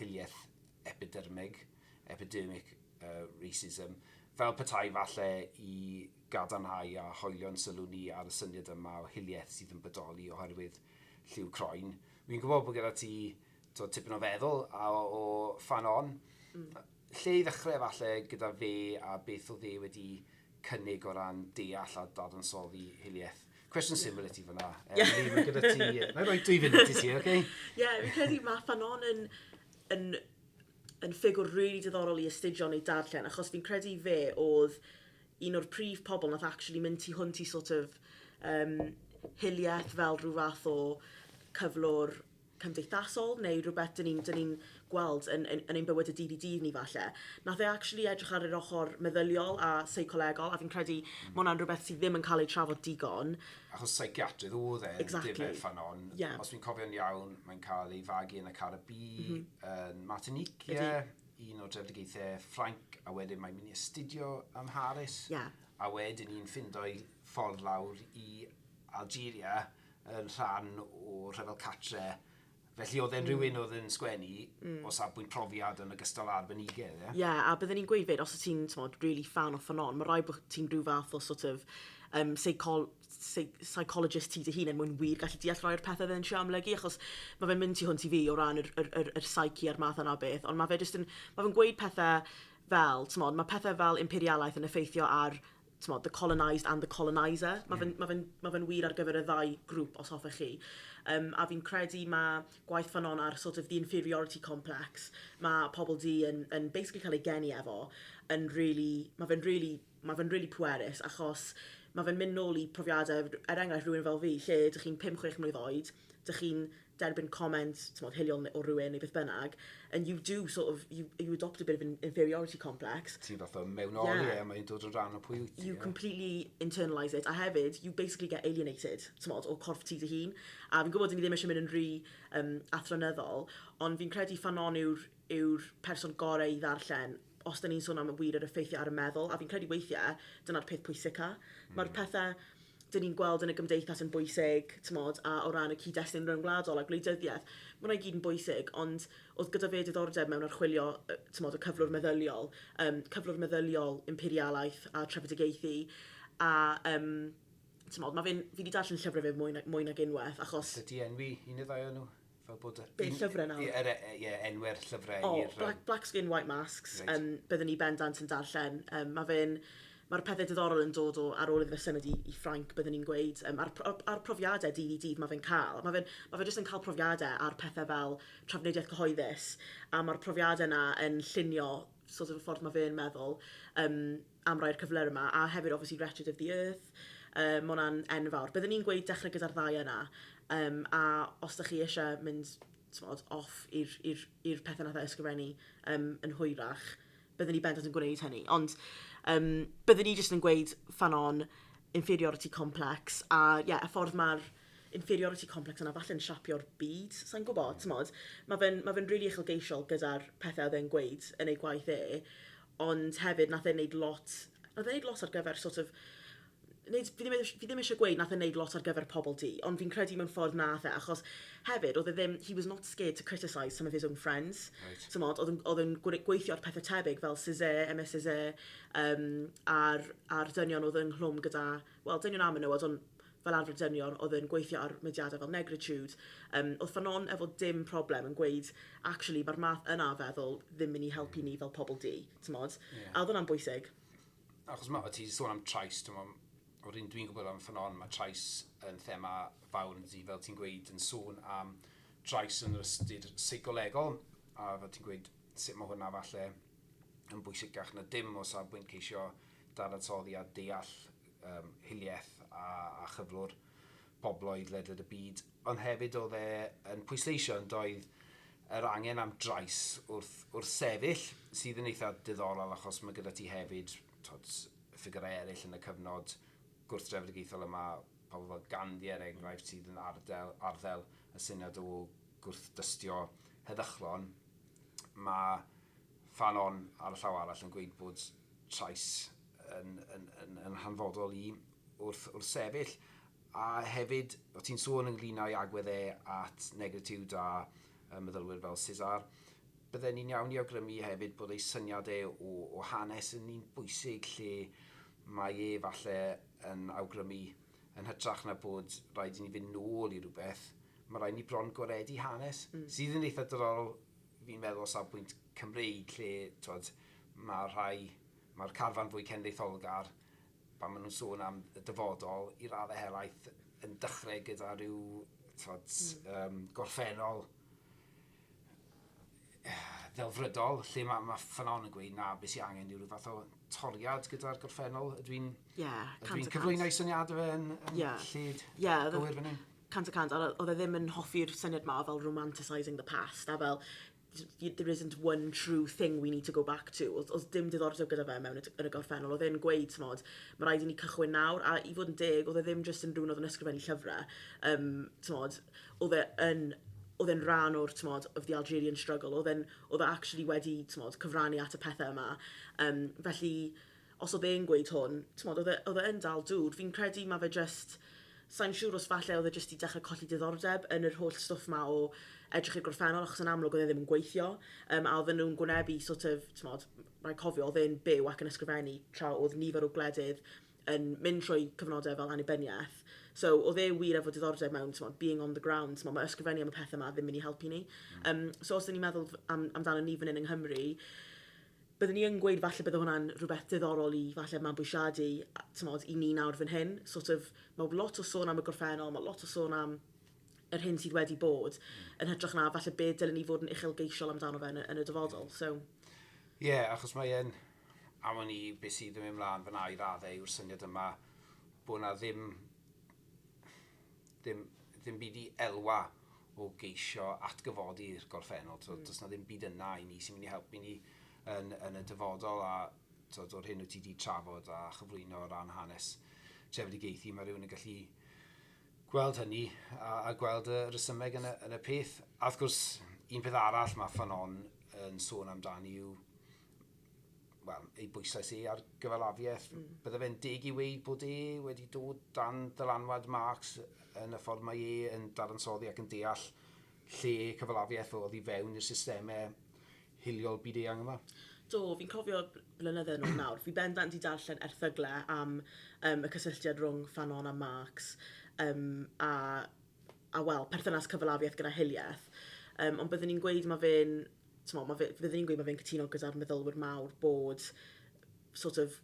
[SPEAKER 1] hiliaeth epidermig, epidermic racism, fel petai falle i gadarnhau a hoelio'n sylw ni ar y syniad yma o hiliaeth sydd yn bodoli oherwydd lliw croen. Fi'n gwybod bod gyda ti to, tipyn o feddwl a o Fanon. Lle i ddechrau falle gyda fe a beth oedd e wedi cynnig o ran deall a dadansoddi hiliaeth? Cwestiwn syml i ti fyna. Emily, mae gyda ti... Na i roi 2 funud i ti, oce?
[SPEAKER 2] Ie, yeah, fi'n credu mae Fanon yn ffigwr really diddorol i astudio neu darllen, achos fi'n credu fe oedd un o'r prif pobl nath actually mynd tu hwnt i sort of hiliaeth fel rhyw fath o cyflwr cymdeithasol neu rhywbeth dyn ni gweld yn ein bywyd y dydd i dydd ni falle. Nath e actually edrych ar yr ochr meddyliol a seicolegol, a fi'n credu mae hwnna'n rhywbeth sydd ddim yn cael ei trafod digon.
[SPEAKER 1] Achos psychiatrydd oedd e, exactly. Fanon. Os fi'n cofio'n iawn, mae'n cael ei fagu yn y Caribi, yn Martinique, yeah, un o drefedigaethau Ffrainc, a wedyn mae'n mynd i astudio ym Mharis. A wedyn ni'n ffindo'i ffordd lawr i Algeria yn rhan o rhyfel catre. Felly oedd e'n rhywun oedd yn sgwennu o safbwynt profiad yn ogystal â arbenigedd,
[SPEAKER 2] ie? Yeah, a byddwn ni'n gweud fyd, os wyt ti'n, t'mod, really fan o Fanon, mae rhaid bod ti'n rhyw fath o sort of psychologist ti dy hun er mwyn wir gallu deall rhai o'r pethau fe'n trio amlygu, achos mae fe'n mynd tu hwnt i fi o ran yr psyche a'r math yna o beth, ond mae fe jyst yn, mae fe'n gweud pethau fel, t'mod, mae pethau fel imperialaeth yn effeithio ar, t'mod, the colonised and the coloniser. Mae fe'n ma fe ma fe wir ar gyfer y ddau grŵp, os hoffech chi. A fi'n credu mae gwaith Fanon ar sort of the inferiority complex, mae pobl du yn basically cael ei geni efo, yn really, mae fe'n really pwerus, achos mae fe'n mynd nôl i profiadau, er enghraifft rhywun fel fi, lle ydych chi'n 5-6 mlwydd oed, dych chi'n derbyn comment, t'mod, hiliol o rhywun neu beth bynnag, and you do sort of, you adopt a bit of an inferiority complex.
[SPEAKER 1] Ti'n fath o mewnoli e, mae'n dod yn rhan o pwy wyt
[SPEAKER 2] ti. You completely internalise it, a hefyd, you basically get alienated, t'mod, o corff ti dy hun. A fi'n gwybod ni ddim eisiau mynd yn rhy athronyddol, ond fi'n credu Fanon yw person gorau i ddarllen os da ni'n sôn am y wir yr effeithiau ar y meddwl, a fi'n credu weithiau, dyna'r peth pwysica. Mae'r pethau dyn ni'n gweld yn y gymdeithas yn bwysig, t'mod, a o ran y cyd-destun rhyngwladol a gwleidyddiaeth, mae hwnna i gyd yn bwysig, ond oedd gyda fe diddordeb mewn archwilio, t'mod, y cyflwr meddyliol, cyflwr meddyliol imperialaeth a trefedigaethu, a t'mod, mae fe'n, fi wedi darllen llyfrau fe mwy nag unwaith, achos
[SPEAKER 1] Ydy enwi un neu ddau o nhw? Fel bod
[SPEAKER 2] Be, llyfrau nawr?
[SPEAKER 1] Ie, enwau'r llyfrau
[SPEAKER 2] O, i'r Black Skin, White Masks, byddwn ni bendant yn darllen. Mae fe'n... Mae'r pethau diddorol yn dod o ar ôl iddo fe symud i Ffrainc, byddwn ni'n gweud, a'r profiadau dydd i dydd mae fe'n cael. Mae fe'n ma fe jyst yn cael profiadau ar pethau fel trafnidiaeth cyhoeddus, a mae'r profiadau yna yn llunio sort of y ffordd mae fe'n meddwl am rai'r cyflyrau yma, a hefyd obviously Wretched of the Earth, mae hwnna'n enfawr. Byddwn ni'n gweud dechrau gyda'r ddau yna, a os ydych chi eisiau mynd, t'mod, off i'r pethau nath e ysgrifennu yn hwyrach, byddwn ni bendant yn gwneud hynny. Ond byddwn ni jyst yn gweud Fanon, inferiority complex, a ie, yeah, y ffordd mae'r inferiority complex yna falle'n siapio'r byd, sa'n gwybod, t'mod. Mae fe'n really uchelgeisiol gyda'r pethau oedd e'n gweud yn ei gwaith e, ond hefyd nath e wneud lot, nath e wneud lot ar gyfer sort of, wneud, fi ddim eisiau gweud nath e wneud lot ar gyfer pobl du, ond fi'n credu mewn ffordd nath e, achos hefyd, oedd e ddim, he was not scared to criticise some of his own friends. T'mod, oedd yn gweithio ar pethau tebyg fel Césaire, Aimé Césaire, a'r dynion oedd ynghlwm gyda, wel, dynion a menywod, ond fel arfer dynion oedd yn gweithio ar mudiadau fel Negritude. Oedd Fanon efo dim problem yn gweud, actually, mae'r math yna o feddwl ddim mynd i helpu ni fel pobl du, t'mod? A oedd hwnna'n bwysig.
[SPEAKER 1] Achos ma, ti 'di sôn am trais, ti'n, o'r un dwi'n gwybod am Fanon, mae trais yn thema fawr yn di, fel ti'n gweud, yn sôn am trais yn yr ystyr seicolegol, a fel ti'n gweud, sut mae hwnna falle yn bwysicach na dim o safbwynt ceisio dadansoddi a deall hiliaeth a chyflwr pobloedd ledled y byd. Ond hefyd oedd e yn pwysleisio yn doedd yr angen am drais wrth sefyll, sydd yn eitha diddorol achos mae gyda ti hefyd, t'od, ffigurau eraill yn y cyfnod gwrthdrefedigaethol yma, pobl fel Gandhi er enghraifft sydd yn arddel y syniad o gwrthdystio heddychlon. Mae Fanon ar y llaw arall yn gweud bod trais yn hanfodol i wrth sefyll. A hefyd, o ti'n sôn ynglyn â'i agwedd e at negritude a meddylwyr fel César, bydden ni'n iawn i awgrymu hefyd bod ei syniad e o hanes yn un bwysig lle mae e falle yn awgrymu yn hytrach na bod rhaid i ni fynd nôl i rhywbeth, mae rhaid ni bron gwaredu hanes, sydd yn eitha diddorol fi'n meddwl o safbwynt Cymreig lle, t'wod, mae'r carfan fwy cenedlaetholgar pan maen nhw'n sôn am y dyfodol i raddau helaeth yn dechrau gyda rhyw, t'wod, gorffennol ddelfrydol, lle mae Fanon yn gweud na, beth sy'n angen yw rhyw fath o toriad gyda'r gorffennol. Ydw i'n
[SPEAKER 2] Yeah,
[SPEAKER 1] ydw i'n
[SPEAKER 2] 100%.
[SPEAKER 1] cyflwyno ei syniadau fe yn lled gywir fan hyn?
[SPEAKER 2] 100%. A oedd e ddim yn hoffi'r syniad ma o fel romanticising the past, a fel there isn't one true thing we need to go back to. Oedd dim diddordeb gyda fe mewn yn y gorffennol. Oedd e'n gweud, t'mod, mae rhaid i ni cychwyn nawr, a i fod yn deg, oedd e ddim jyst yn rhywun oedd yn ysgrifennu llyfrau. T'mod, oedd e'n rhan o'r, t'mod, of the Algerian struggle. Oedd e actually wedi, t'mod, cyfrannu at y pethau yma. Felly, os oedd e'n gweud hwn, t'mod, oedd e yn dal dŵr. Fi'n credu mae fe just, sa'n siŵr os falle oedd e jyst i dechrau colli diddordeb yn yr holl stwff ma o edrych i'r gorffennol, achos yn amlwg oedd e ddim yn gweithio. A oedden nhw'n gwynebu sort of, t'mod, rhaid cofio, oedd e'n byw ac yn ysgrifennu tra oedd nifer o gwledydd yn mynd trwy cyfnodau fel annibyniaeth. So oedd e wir efo diddordeb mewn, t'mod, being on the ground, t'mod, mae ysgrifennu am y pethau yma ddim mynd i helpu ni. So os ydyn ni'n meddwl amdano ni fan hyn yng Nghymru, byddwn ni yn gweud falle bydde hwnna'n rhywbeth diddorol i falle mabwysiadu, t'mod, i ni nawr fan hyn. Sort of, mae lot o sôn am y gorffennol, mae lot o sôn am yr hyn sydd wedi bod, yn hytrach na falle be dylen ni fod yn uchelgeisiol amdano fe yn y dyfodol. So,
[SPEAKER 1] Ie, yeah, achos mae e'n, am wn i beth sydd yn mynd mlaen fyna i raddau yw'r syniad yma bod na ddim byd i elwa o geisio atgyfodi'r gorffennol. So, does na ddim byd yna i ni sy'n mynd i helpu ni yn y dyfodol a, t'od, o'r hyn wyt ti wedi trafod a chyflwyno o ran hanes trefedigaethu, mae rhywun yn gallu gweld hynny a gweld y rhesymeg yn y peth. A wrth gwrs, un peth arall mae Fanon yn sôn amdani yw, wel, ei bwyslais e ar gyfalafiaeth. Bydde fe'n deg i weud bod e wedi dod dan dylanwad Marx yn y ffordd mae e yn dadansoddi ac yn deall lle cyfalafiaeth oedd i fewn i'r systemau hiliol byd-eang yma?
[SPEAKER 2] Do, fi'n cofio blynydde nôl nawr. Fi bendant 'di darllen erthygle am y cysylltiad rhwng Fanon a Marx a wel, perthynas cyfalafiaeth gyda hiliaeth. Ond byddwn ni'n gweud mae fe'n, t'mo, byddwn ni'n gweud mae fe'n cytuno gyda'r meddylwyr mawr bod sort of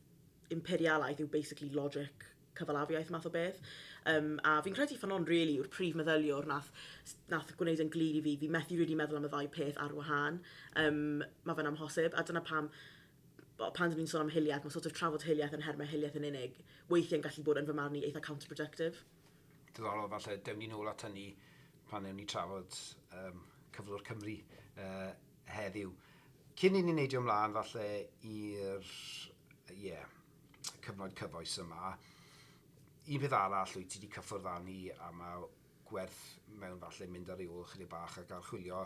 [SPEAKER 2] Imperialaeth yw basically logic cyfalafiaeth math o beth. A fi'n credu Fanon really yw'r prif meddyliwr nath gwneud yn glir i fi, fi methu really meddwl am y ddau peth ar wahân. Mae fe'n amhosib, a dyna pam pan dyn ni'n sôn am hiliaeth, mae sort of trafod hiliaeth yn nhermau hiliaeth yn unig, weithiau'n gallu bod yn fy marn i eitha counterproductive.
[SPEAKER 1] Diddorol, falle dewn ni nôl at hynny pan newn ni trafod cyflwr Cymru heddiw. Cyn i ni neidio ymlaen falle i'r yeah, cyfnod cyfoes yma, un peth arall wyt ti wedi cyffwrdd arni a mae gwerth mewn falle mynd ar ei ôl chydig bach ac archwilio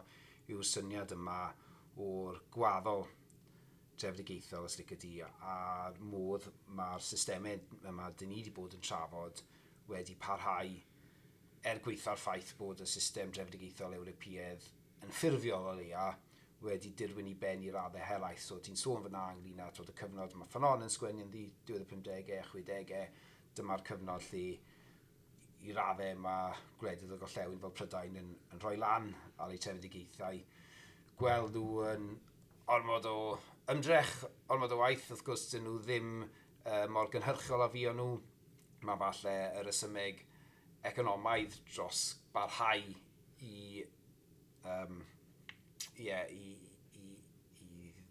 [SPEAKER 1] yw'r syniad yma o'r gwaddol trefedigaethol, os licio di, a'r modd mae'r systemau yma dyn ni wedi bod yn trafod wedi parhau er gwaetha'r ffaith bod y system drefedigaethol Ewropeaidd yn ffurfiol o leia wedi dirwyn i ben i raddau helaeth. So ti'n sôn fyna ynglyn â twod, y cyfnod mae Fanon yn sgwennu ynddi, diwedd y 50au a 60au, dyma'r cyfnod lle i raddau mae gwledydd y gorllewin fel Prydain yn rhoi lan ar eu trefedigaethau. Gweld nhw yn ormod o ymdrech, ormod o waith, wrth gwrs dyn nhw ddim mor gynhyrchol a fuon nhw. Mae falle y rhesymeg economaidd dros barhau i, um, yeah, i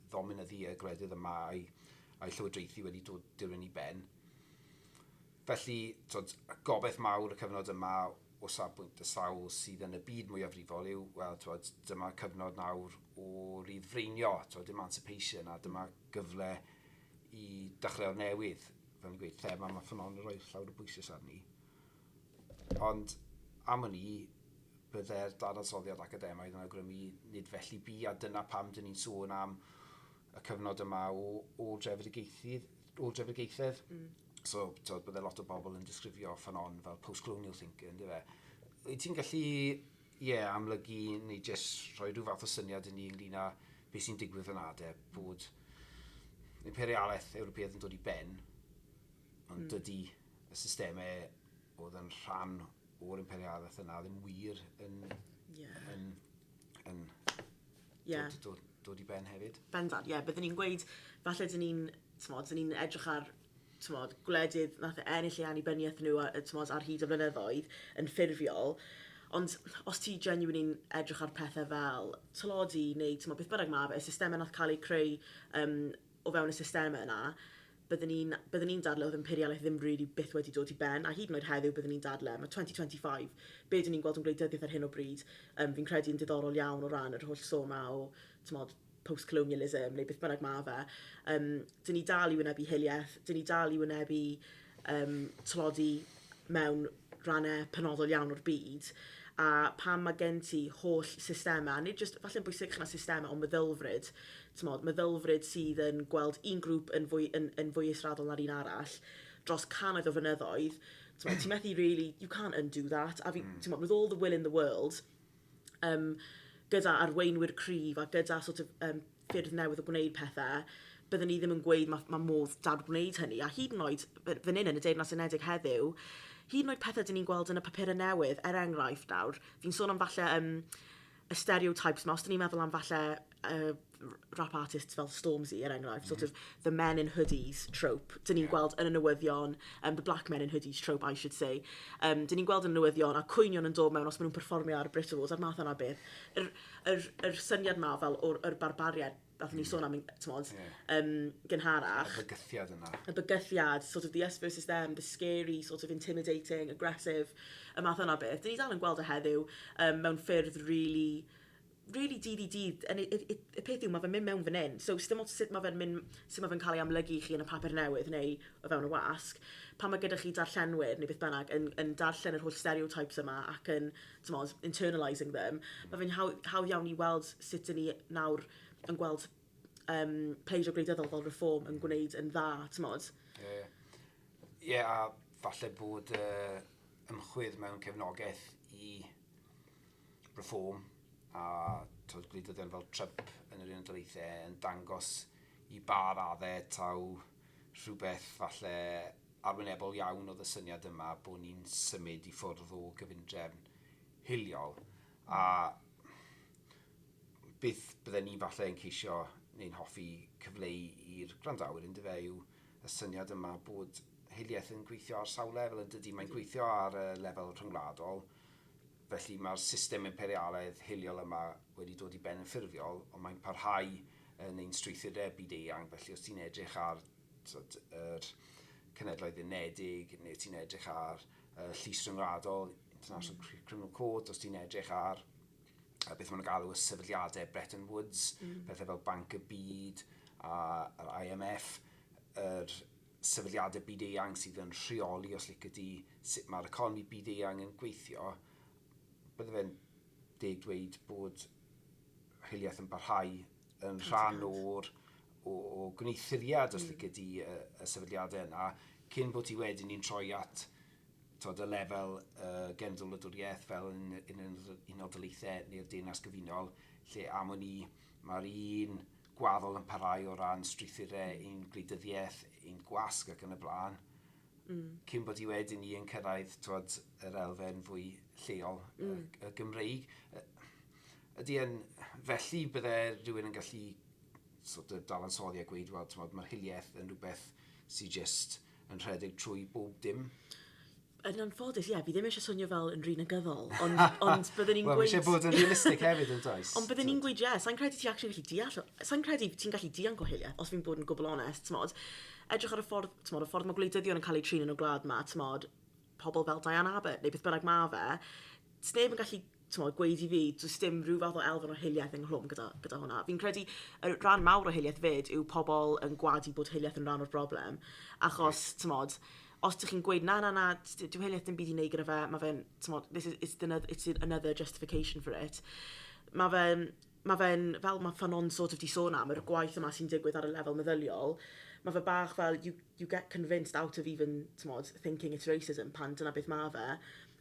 [SPEAKER 1] ddominyddu y gwledydd yma a'i llywodraethu wedi dod dirwyn i ben. Felly, twod, gobaith mawr y cyfnod yma o safbwynt y sawl sydd yn y byd mwyafrifol yw, wel, twod, dyma cyfnod nawr o ryddfreinio, twod, emancipation, a dyma gyfle i dechrau o'r newydd. Fel ni'n gweud, thema mae Fanon yn rhoi llawer o bwyslais arni. Ond am wn i, bydde'r dadansoddiad academaidd yn awgrymu nid felly bu, a dyna pam dyn ni'n sôn am y cyfnod yma o ôl-drefedigaethedd. So, twod, bydde lot o bobl yn disgrifio Fanon fel post-colonial thinker, ynddo fe? Wyt ti'n gallu, ie, yeah, amlygu neu jyst rhoi rhyw fath o syniad i ni ynglyn â beth sy'n digwydd yn adeg bod imperialaeth Ewropeaidd yn dod i ben, ond dydy y systemau oedd yn rhan o'r imperialaeth yna ddim wir yn, yn dod i ben hefyd?
[SPEAKER 2] Bendant, ie. Yeah. Byddwn ni'n gweud, falle dyn ni'n, t'mod, dyn ni'n edrych ar, t'mod, gwledydd nath ennill eu annibyniaeth nhw t'mod, ar hyd y blynyddoedd yn ffurfiol, ond os ti genuinely'n edrych ar pethau fel tlodi neu, t'mod, beth bynnag ma fe, y systemau nath cael eu creu o fewn y systemau yna, byddwn ni'n dadle oedd imperialaeth ddim really byth wedi dod i ben, a hyd yn oed heddiw byddwn ni'n dadle, mae 2025, be dyn ni'n gweld yn gwleidyddiaeth ar hyn o bryd, fi'n credu yn diddorol iawn o ran yr holl sôn ma o, t'mod, post-colonialism neu beth bynnag ma fe. Dyn ni dal i wynebu hiliaeth, dyn ni dal i wynebu tlodi mewn rannau penodol iawn o'r byd, a pan mae gen ti holl systemau, nid just, falle'n bwysicach na systemau, ond meddylfryd, t'mod, meddylfryd sydd yn gweld un grŵp yn fwy israddol na'r un arall, dros cannoedd o flynyddoedd, t'mod, ti'n methu really, you can't undo that. A fi, t'mod, with all the will in the world, gyda arweinwyr cryf a gyda sort of, ffyrdd newydd o gwneud pethau, byddwn ni ddim yn gweud mae modd dadwneud hynny. A hyd yn oed, fan hyn yn y Deyrnas Unedig heddiw, hyd yn oed pethau dyn ni'n gweld yn y papurau newydd, er enghraifft nawr, fi'n sôn am falle y stereotypes ma, os dyn ni'n meddwl am falle rap artists fel Stormzy, er enghraifft, sort of the men in hoodies trope, dyn ni'n gweld yn y newyddion, the black men in hoodies trope, I should say, dyn ni'n gweld yn y newyddion, a cwynion yn dod mewn os maen nhw'n perfformio ar y Brit Awards, a'r math yna beth. Yr syniad ma fel o'r yr barbariaid, nathon ni sôn am, t'mod, gynharach.
[SPEAKER 1] Y bygythiad yna.
[SPEAKER 2] Y bygythiad, sort of the us versus them, the scary, sort of intimidating, aggressive, y math yna beth. Dyn ni dal yn gweld e heddiw mewn ffyrdd really, really dydd i dydd. And y peth yw, mae fe'n mynd mewn fan hyn. So, dim ots sut mae fe'n mynd, sut mae fe'n cael ei amlygu i chi yn y papur newydd neu o fewn y wasg, pan mae gyda chi darllenwyr neu beth bynnag yn darllen yr holl stereotypes yma ac yn, t'mod, internalising them, mae fe'n hawdd iawn i weld sut dyn ni nawr yn gweld pleidio gwleidyddol fel Reform yn gwneud yn dda, t'mod.
[SPEAKER 1] Ie, yeah, a falle bod ymchwydd mewn cefnogaeth i Reform a twod, gwleidyddion fel Trump yn yr Unol Daleithiau yn dangos i ba raddau taw rhywbeth falle arwynebol iawn oedd y syniad yma bod ni'n symud i ffwrdd o gyfundrefn hiliol, a beth bydden ni falle yn ceisio neu'n hoffi cyfleu i'r gwrandawyr yndyfe yw y syniad yma bod hiliaeth yn gweithio ar sawl lefel yn dydy. Mae'n gweithio ar y lefel rhyngwladol, felly mae'r system imperialaidd hiliol yma wedi dod i ben yn ffurfiol, ond mae'n parhau yn ein strwythurau byd-eang. Felly os ti'n edrych ar, tyd, yr Cenhedloedd Unedig, neu ti'n edrych ar Llys Rhyngwladol, International Criminal Court, os ti'n edrych ar beth maen nhw'n galw y sefydliadau Bretton Woods, pethau fel Banc y Byd a'r IMF, yr sefydliadau byd-eang sydd yn rheoli, os lici di, sut mae'r economi byd-eang yn gweithio, bydde fe'n deg dweud bod hiliaeth yn parhau yn rhan o gwneuthuriad, os lici di, y sefydliadau yna, cyn bod ti wedyn ni'n troi at, tod, y lefel genedl-wladwriaeth fel yn Unol Daleithiau neu'r Deyrnas Gyfunol, lle am wn i mae'r un gwaddol yn parhau o ran strwythurau ein gwleidyddiaeth, ein gwasg ac yn y blaen, cyn bod i wedyn ni yn cyrraedd, twod, yr elfen fwy lleol, y Gymreig. Ydy yn, felly bydde rhywun yn gallu sort of dadansoddi a gweud, wel, t'mod, mae'r hiliaeth yn rhywbeth sydd just yn rhedeg trwy bob dim?
[SPEAKER 2] Yn anffodus, ie, fi ddim eisiau swnio fel yn rhy negyddol, ond byddwn ni'n
[SPEAKER 1] gweud. Wel, eisiau bod yn realistig hefyd yn does?
[SPEAKER 2] Ond byddwn ni'n gweud, ie, sa'n credu ti actually gallu deall, sa'n credu ti'n gallu dianc o hiliaeth, os fi'n bod yn gwbl onest, t'mod. Edrych ar y ffordd, t'mod, y ffordd mae gwleidyddion yn cael eu trin yn y gwlad ma, t'mod, pobl fel Diane Abbott, neu beth bynnag ma fe, sneb yn gallu, t'mod, gweud i fi, does dim rhyw fath o elfen o hiliaeth ynghlwm gyda hwnna. Fi'n credu y rhan mawr o hiliaeth fyd yw pobl yn gwadu bod hiliaeth yn rhan o'r broblem. Achos, t'mod, os ydych chi'n gweud, "Na, na, na, dyw hiliaeth ddim byd i wneud gyda fe, mae fe'n, t'mod, this is, it's, another, it's another justification for it." Mae fe'n, fel mae Fanon sort of di sôn am, yr gwaith yma sy'n digwydd ar y lefel meddyliol, mae fe bach fel, you get convinced out of even, t'mod, thinking it's racism, pan dyna beth mae fe.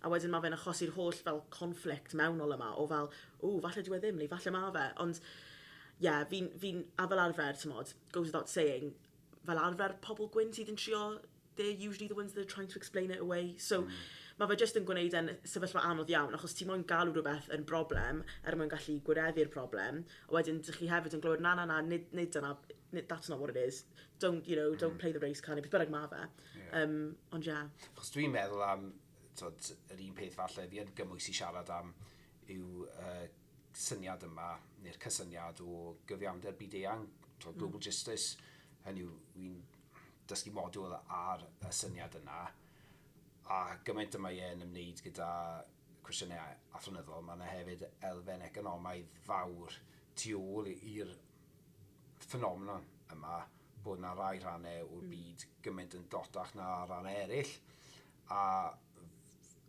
[SPEAKER 2] A wedyn mae fe'n achosi'r holl fel conflict mewnol yma o fel, "O, falle dyw e ddim, neu falle mae fe." Ond, ie, yeah, a fel arfer, t'mod, goes without saying, fel arfer pobl gwyn sydd yn trio, they're usually the ones that are trying to explain it away. So, mae fe just yn gwneud e'n sefyllfa anodd iawn, achos ti moyn galw rhywbeth yn broblem er mwyn gallu gwireddu'r broblem, a wedyn dych chi hefyd yn glywed, "Na, na, na, nid dyna, nid, that's not what it is. Don't play the race card," neu beth bynnag ma fe.
[SPEAKER 1] Yeah.
[SPEAKER 2] Ond yeah.
[SPEAKER 1] Achos dwi'n meddwl am, tod, yr un peth falle fi yn gymwys i siarad am yw syniad yma, neu'r cysyniad o gyfiawnder byd-eang, tod, global justice. Hynny yw, wy'n dysgu modiwl ar y syniad yna, a gymaint yma e'n ymwneud gyda cwestiynau athronyddol, mae yna hefyd elfen economaidd fawr tu ôl i'r ffenomenon yma bod yna rai rhannau o'r byd gymaint yn dlotach na rhannau eraill. A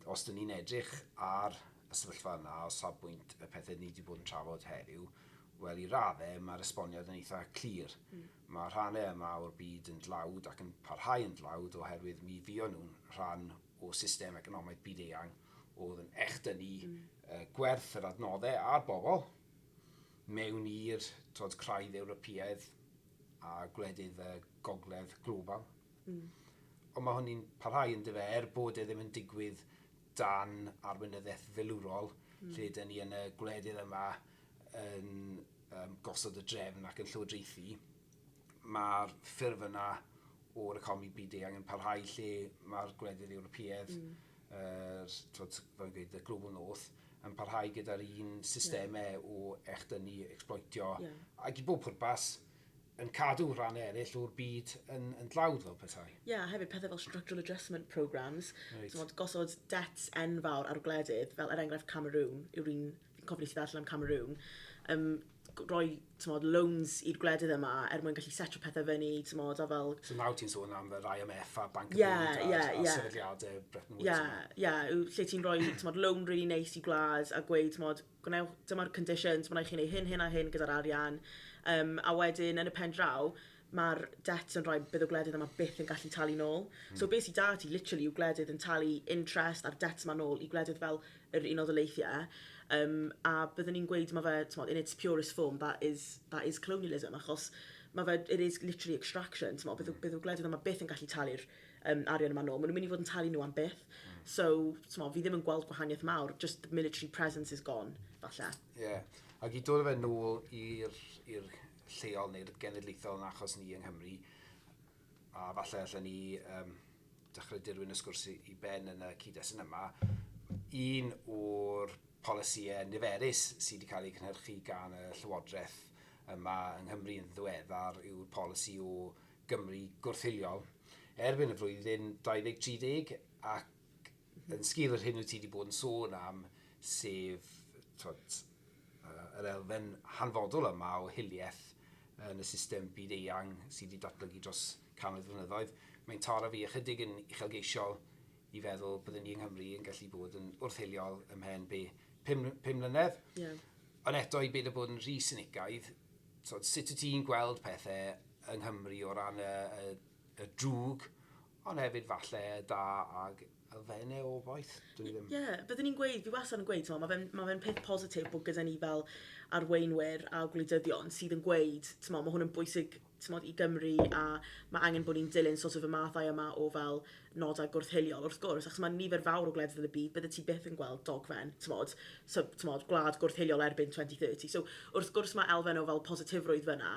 [SPEAKER 1] os dyn ni'n edrych ar y sefyllfa yna o safbwynt y pethau ni wedi bod yn trafod heddiw, wel, i raddau mae'r esboniad yn eitha clir. Mae rhannau yma o'r byd yn dlawd ac yn parhau yn dlawd oherwydd mi fuon nhw'n rhan o system economaidd byd eang oedd yn echdynnu gwerth yr adnoddau a'r bobl mewn i'r, tod, craidd Ewropeaidd a gwledydd gogledd global. Ond mae hwnni'n parhau yn dyfe, er bod e ddim yn digwydd dan arweinyddiaeth filwrol, lle dyn ni yn y gwledydd yma yn gosod y drefn ac yn llywodraethu, mae'r ffurf yna o'r economi byd-eang yn parhau lle mae'r gwledydd Ewropeaidd, tod, fel gweud, the Global North, yn parhau gyda'r un systemau o echdynnu, exploitio, ac i bob pwrpas yn cadw rhan eraill o'r byd yn dlawd fel petai.
[SPEAKER 2] Ie, yeah, hefyd pethau fel structural adjustment programs. Right. Gosod debts enfawr ar gwledydd, fel er enghraifft Cameroon, yw'r un, fi'n cofio nes i ddarllen am Cameroon, rhoi, t'mod, loans i'r gwledydd yma er mwyn gallu setio pethau fyny, t'mod, a fel.
[SPEAKER 1] So nawr ti'n sôn am yr IMF a Bank of Byd a sefydliadau Bretton Woods.
[SPEAKER 2] Ie, lle ti'n rhoi, t'mod, loan really neis i gwlad a gweud, t'mod, "Gwnewch, dyma'r conditions, mae'n rhaid chi wneud hyn, hyn a hyn gyda'r arian." A wedyn, yn y pen draw, mae'r debt yn rhoi bydd y gwledydd yma byth yn gallu talu nôl. So beth sydd da ti, literally, yw gwledydd yn talu interest a'r debt yma nôl i gwledydd fel yr Unol Daleithiau. A byddwn ni'n gweud mae fe, t'mod, in its purest form, that is colonialism, achos mae fe, it is literally extraction, t'mod, bydd y gwledydd yma byth yn gallu talu'r arian yma nôl. Maen nhw'n mynd i fod yn talu nhw am byth. So, t'mod, fi ddim yn gweld gwahaniaeth mawr, just the military presence is gone, falle.
[SPEAKER 1] Ie, yeah. Ac i dod â fe nôl i'r lleol neu'r genedlaethol yn achos ni yng Nghymru, A falle allan ni dechrau dirwyn y sgwrs i ben yn y cyd-destun yma, un o'r polisïau niferus sydd wedi cael eu cynhyrchu gan y Llywodraeth yma yng Nghymru yn ddiweddar yw'r polisi o Gymru gwrth-hiliol erbyn y flwyddyn 2030, ac yn sgil yr hyn wyt ti wedi bod yn sôn am, sef twod, yr elfen hanfodol yma o hiliaeth yn y system byd-eang sydd wedi datblygu dros cannoedd o flynyddoedd, mae'n taro fi ychydig yn uchelgeisiol i feddwl byddwn ni yng Nghymru yn gallu bod yn wrth-hiliol ymhen be, 5 mlynedd. Ond eto, i beidio bod yn rhy sinicaidd, so, sut wyt ti'n gweld pethau yng Nghymru o ran y drwg, ond hefyd falle y da ag elfennau o obaith? Dwn i ddim.
[SPEAKER 2] Ie, yeah, byddwn ni'n gweud, fi wastad yn gweud, mae fe'n ma fe peth positif bod gyda ni fel arweinwyr a gwleidyddion sydd yn gweud, t'mo, mae hwn yn bwysig, t'mod, i Gymru a mae angen bod ni'n dilyn sort of y mathau yma o fel nodau gwrth-hiliol, wrth gwrs, achos mae nifer fawr o gwledydd yn y byd, bydde ti byth yn gweld dogfen, t'mod, so, t'mod, gwlad gwrth-hiliol erbyn 2030. So, wrth gwrs mae elfen o fel positifrwydd fyna,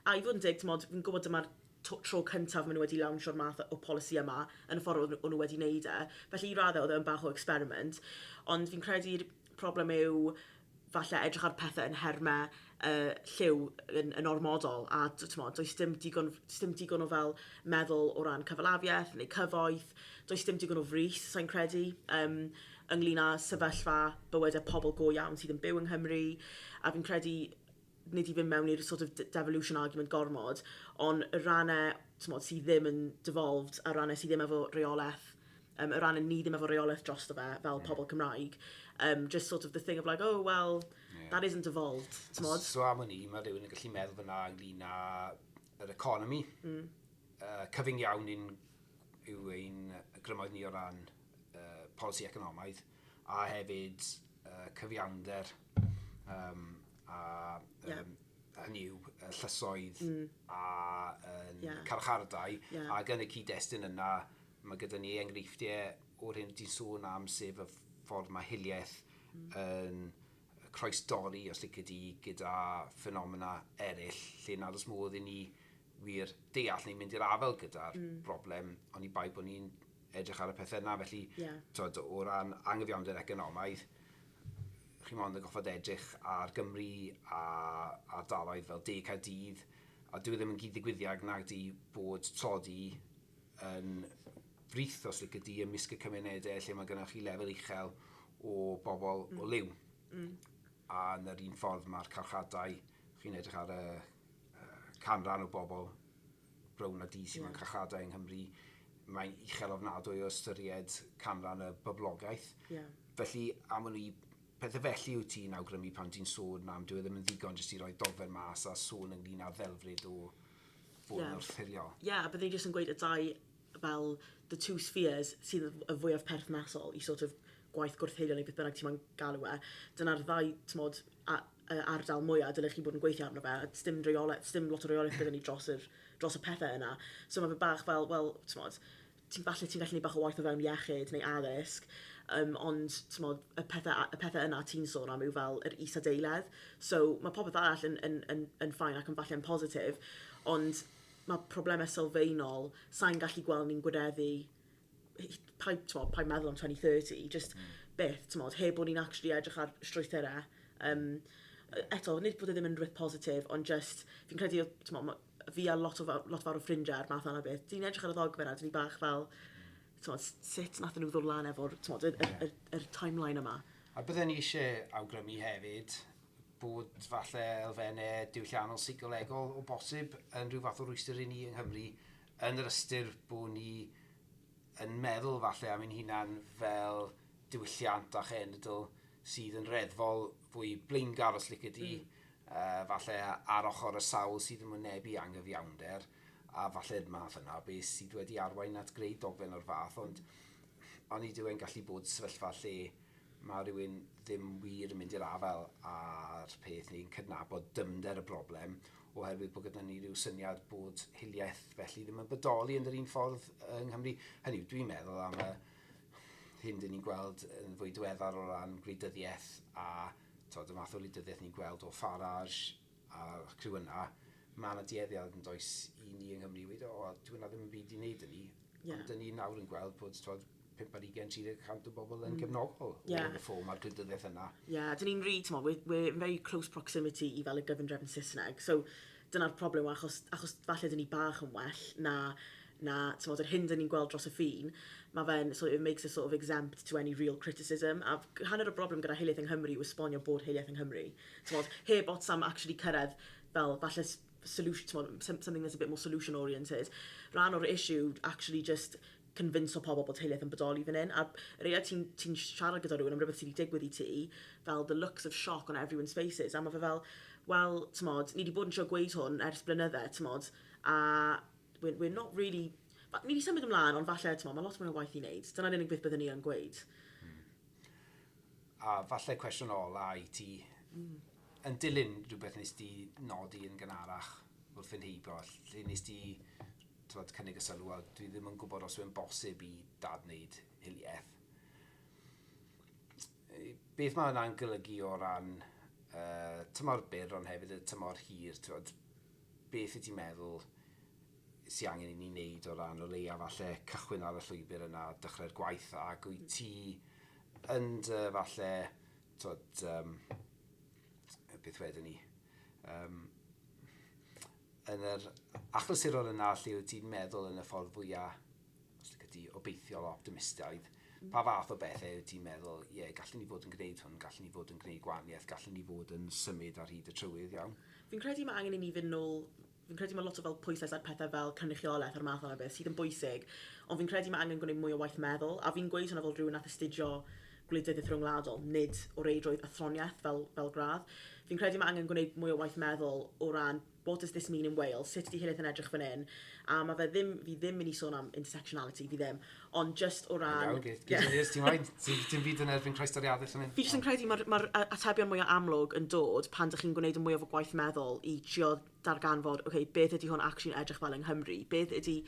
[SPEAKER 2] a i fod yn deg, t'mod, fi'n gwybod dyma'r tro cyntaf maen nhw wedi lawnsio'r math o polisi yma yn y ffordd o'n nhw wedi wneud e. Felly i raddau oedd e'n bach o experiment, ond fi'n credu'r problem yw falle edrych ar pethau yn nhermau lliw yn ormodol a, t'mod, does dim digon o fel meddwl o ran cyfalafiaeth neu cyfoeth, does dim digon o frys, sa'n credu, ynglyn â sefyllfa bywydau pobl go iawn sydd yn byw yng Nghymru, a fi'n credu nid i fynd mewn i'r sort of devolution argument gormod, ond y rannau, t'mod, sydd ddim yn devolved, a rannau sydd ddim efo reolaeth, y rannau ni ddim efo reolaeth drosto fe fel pobl Cymraeg, just sort of the thing of like, "Oh, well, that isn't devolved," t'mod?
[SPEAKER 1] So am wn i, mae rhywun yn gallu meddwl fyna ynglyn â yr economi. Cyfyng iawn yw ein grymoedd ni o ran polisi economaidd a hefyd cyfiawnder a hynny yw llysoedd a carchardai ac yn y cyd-destun yna mae gyda ni enghreifftiau o'r hyn ti'n sôn am, sef y ffordd mae hiliaeth yn croesdorri, os lici di, gyda ffenomena eraill lle nad oes modd i ni wir deall neu mynd i'r afael gyda'r broblem oni bai bod ni'n edrych ar y pethau yna. Felly, twod, o ran angyfiawnder economaidd, chi mond yn goffod edrych ar Gymru a ardaloedd fel De Caerdydd, a dyw e ddim yn gyd-ddigwyddiad nag di bod tlodi yn frith, os lici di, ymysg y cymunedau lle mae gennych chi lefel uchel o bobl o liw. A yn yr un ffordd mae'r carchardai, chi'n edrych ar y canran o bobl brown a du sydd mewn carchardai yng Nghymru, mae'n uchel ofnadwy o ystyried canran y boblogaeth. Felly, am wn i, pethau felly wyt ti'n awgrymu pan ti'n sôn am dyw e ddim yn ddigon jyst i roi dogfen mas a sôn ynglyn â'r ddelfryd o fod yn wrth-hiliol.
[SPEAKER 2] Ie, yeah, a byddwn i jyst yn gweud y dau fel the two spheres sydd y fwyaf perthnasol i sort of gwaith gwrth-hiliol neu beth bynnag ti'n moyn galw e. Dyna'r ddau, t'mod, ardal mwyaf dylech chi bod yn gweithio arno fe, a dim lot o reolaeth gyda ni dros y pethau yna. So mae fe bach fel, wel, t'mod, falle ti'n gallu neud bach o waith o fewn iechyd neu addysg, ond t'mod, y pethau yna ti'n sôn am yw fel yr isadeiledd. So mae popeth arall yn fine ac yn falle yn positif, ond mae problemau sylfaenol sa'n gallu gweld ni'n gwireddu, paid, t'mod, paid meddwl am 2030, just byth, t'mod, heb bod ni'n actually edrych ar strwythurau. Eto, nid bod e ddim yn rhywbeth positif, ond just, fi'n credu, t'mod, fi a lot fawr o ffrindiau a'r math yna o beth, dyn ni'n edrych ar y ddogfen a dyn ni bach fel, t'mod, sut nath nhw ddod lan efo'r, t'mod, yr timeline yma?
[SPEAKER 1] A bydden ni eisiau awgrymu hefyd bod falle elfennau diwylliannol seicolegol o bosib yn rhyw fath o rwystr i ni yng Nghymru, yn yr ystyr bod ni yn meddwl falle am ein hunan fel diwylliant a chenedl sydd yn reddfol fwy blaengar, os lici di, falle ar ochr y sawl sydd yn wynebu angyfiawnder, a falle'r math yna beth sydd wedi arwain at greu dogfen o'r fath, ond onid yw e'n gallu bod sefyllfa lle mae rhywun ddim wir yn mynd i'r afael â'r peth neu'n cydnabod dyfnder y broblem oherwydd bod gyda ni ryw syniad bod hiliaeth felly ddim yn bodoli yn yr un ffordd yng Nghymru? Hynny yw, dwi'n meddwl am y hyn dyn ni'n gweld yn fwy diweddar o ran gwleidyddiaeth a twod, y math o wleidyddiaeth ni'n gweld o Farage a'r criw yna. Mae yna dueddiad yn does i ni yng Nghymru i weud, o, dyw hwnna ddim yn byd i wneud â ni. Yeah. Ond dyn ni nawr yn gweld bod, twod, 5 ar 20, 30 cant o bobl yn gefnogol yeah. o'r reform a'r gwleidyddiaeth yna.
[SPEAKER 2] Yeah, dyn ni'n rhi, ti'n we're in very close proximity i fel y gyfundrefn Saesneg. So, dyna'r problem, achos, achos falle dyn ni bach yn well na, na ti'n yr hyn dyn ni'n gweld dros y ffin, mae fe'n, so it makes us sort of exempt to any real criticism. A hanner y broblem gyda hiliaeth yng Nghymru yw esbonio bod hiliaeth yng Nghymru. Ti'n heb ots am actually cyrraedd fel falle solution, t'mod, something that's a bit more solution oriented. Rhan o'r issue actually just convince o pobl bod hiliaeth yn bodoli fan hyn. A yr eiliad ti'n ti siarad gyda rhywun am rhywbeth sydd wedi digwydd i ti, fel the looks of shock on everyone's faces. A mae fe fel, wel, t'mod, ni wedi bod yn trio gweud hwn ers blynydde, t'mod, a we're not really. Ni wedi symud ymlaen, ond falle, t'mod, mae lot mwy o waith i wneud. Dyna'r unig beth byddwn ni yn gweud.
[SPEAKER 1] A falle cwestiwn ola i ti, yn dilyn rhywbeth nes di nodi yn gynharach wrth fynd heibio, lle nes di, t'mod, cynnig y sylw, a dwi ddim yn gwybod os yw'n bosib i dadwneud hiliaeth. Beth mae hwnna'n golygu o ran tymor byr ond hefyd y tymor hir, t'mod, beth wyt ti'n meddwl sy'n angen i ni wneud o ran o leia falle cychwyn ar y llwybr yna, dechrau'r gwaith, ac wyt ti yn dy falle, t'wod, beth wedyn ni, yn yr achlysurol yna lle wyt ti'n meddwl yn y ffordd fwyaf, os lici di, obeithiol o optimistaidd, pa fath o bethau wyt ti'n meddwl, ie, yeah, gallwn ni fod yn gwneud hwn, gallwn ni fod yn gwneud gwahaniaeth, gallwn ni fod yn symud ar hyd y trywydd iawn?
[SPEAKER 2] Fi'n credu mae angen i ni fynd nôl. Fi'n credu mae lot o fel pwyslais ar pethau fel cynrychiolaeth a'r math yna o beth sydd yn bwysig, ond fi'n credu mae angen gwneud mwy o waith meddwl, a fi'n gweud hwnna fel rhywun nath astudio gwleidyddiaeth rhyngwladol, nid o reidrwydd athroniaeth fel gradd. Fi'n credu mae angen gwneud mwy o waith meddwl o ran what does this mean in Wales, sut ydy hiliaeth yn edrych fan hyn, a mae fe ddim, fi ddim mynd i sôn am intersectionality, fi ddim, ond just o ran.
[SPEAKER 1] Iawn, gyd ti'n moyn, ti'n byd yn erbyn croestoriadau
[SPEAKER 2] yn. Fi jyst yn credu mae'r ma atebion mwyaf amlwg yn dod pan dych chi'n gwneud y mwyaf o gwaith meddwl i trio darganfod, okay, beth ydy hwn actually yn edrych fel yng Nghymru? Beth ydy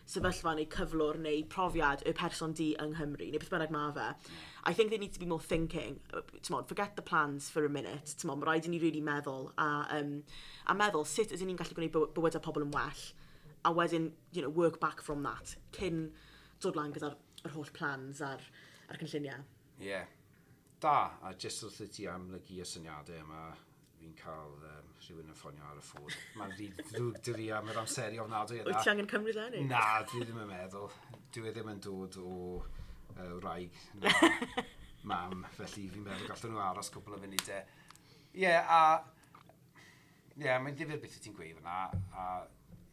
[SPEAKER 2] sefyllfa neu cyflwr neu profiad y person du yng Nghymru, neu beth bynnag mae fe. I think there needs to be more thinking. T'mod, forget the plans for a minute. T'mod, mae rhaid i ni really meddwl a meddwl sut ydyn ni'n gallu gwneud bywydau pobl yn well a wedyn, work back from that cyn dod lan gyda'r yr holl plans a'r cynlluniau.
[SPEAKER 1] Ie. Yeah. Da, a jyst wrth i ti amlygu y syniadau yma, fi'n cael rhywun yn ffonio ar y ffôn. Mae'n rhy ddrwg dy fi am yr amseru ofnadwy yna.
[SPEAKER 2] Wyt ti angen cymryd lenni?
[SPEAKER 1] Na, dwi ddim yn meddwl. Dwi e ddim yn dod o wraig na mam, felly fi'n meddwl gallen nhw aros cwpl o funudau. Ie, yeah, a ie, yeah, mae'n ddifyr beth wyt ti'n gweud fyna, a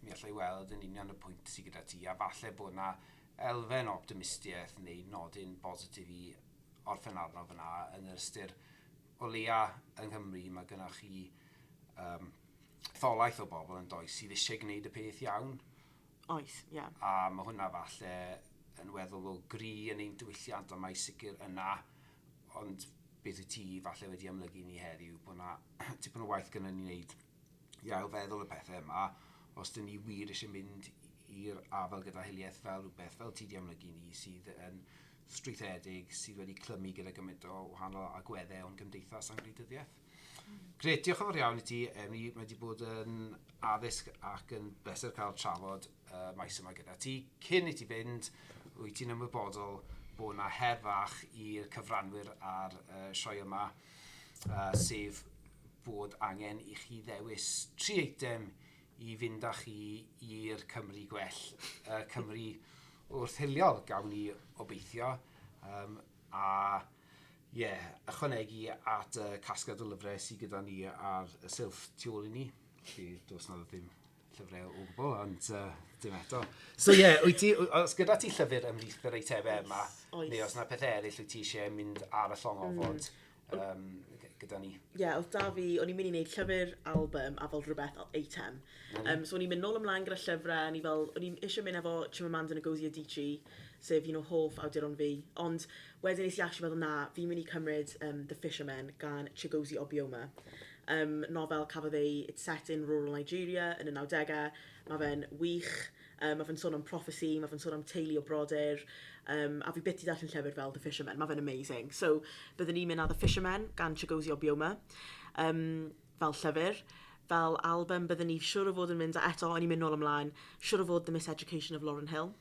[SPEAKER 1] mi allai weld yn union y pwynt sydd gyda ti, a falle bod na elfen o optimistiaeth neu nodyn bositif i orffen arno fyna yn yr ystyr o leia yng Nghymru mae gennych chi etholaeth o bobl yn does sydd eisiau gwneud y peth iawn.
[SPEAKER 2] Oes, ie. Yeah.
[SPEAKER 1] A mae hwnna falle yn weddol o gry yn ein diwylliant, ond mae sicr yna. Ond beth wyt ti falle wedi amlygu ni heddiw, bod yna tipyn o waith gyda ni wneud i ailfeddwl y pethau yma, os dyn ni wir eisiau mynd i'r afel gyda hiliaeth fel rhywbeth, fel ti di amlygu ni, sydd yn strwythedig, sydd wedi clymu gyda gymaint o wahanol agweddau o'n gymdeithas a'n gwleidyddiaeth. Grêt, diolch yn fawr iawn i ti, Emily. Mae wedi bod yn addysg ac yn bleser cael trafod maes yma gyda ti. Cyn i ti fynd, wyt ti'n ymwybodol bod yna her fach i'r cyfranwyr ar sioe yma, sef bod angen i chi ddewis tri eitem i fynd â chi i'r Cymru gwell, Cymru wrth hiliol, gawn ni obeithio. A ie, yeah, ychwanegu at y casgliad o lyfrau sydd gyda ni ar y silff tu ôl i ni. Felly, does na ddim llyfrau o gwbl, ond dim eto. So ie, yeah, wyt ti, os gyda ti llyfr ymhlith yr eitemau yma,
[SPEAKER 2] Oes.
[SPEAKER 1] neu os yna pethau eraill wyt ti eisiau mynd ar y llong ofod gyda ni?
[SPEAKER 2] Ie, yeah, oedd da fi, o'n i'n mynd i wneud llyfr, album a fel rhywbeth o eitem. So o'n i'n mynd nôl ymlaen gyda llyfrau, o'n i fel, o'n i'n eisiau mynd efo Chimamanda Ngozi Adichie, sef un o hoff awduron fi. Ond wedyn nes i actually meddwl, na, fi'n mynd i cymryd The Fishermen gan Chigozie Obioma. Nofel cafodd ei, it's set in rural Nigeria yn y 90au. Mae fe'n wych, mae fe'n sôn am prophecy, mae fe'n sôn am teulu o brodyr, a fi byth 'di darllen llyfr fel The Fishermen, mae fe'n amazing. So, byddwn ni'n mynd â The Fishermen gan Chigozie Obioma fel llyfr. Fel album, byddwn ni siŵr o fod yn mynd, a eto, o'n i'n mynd nôl ymlaen, siŵr o fod The Miseducation of Lauryn Hill,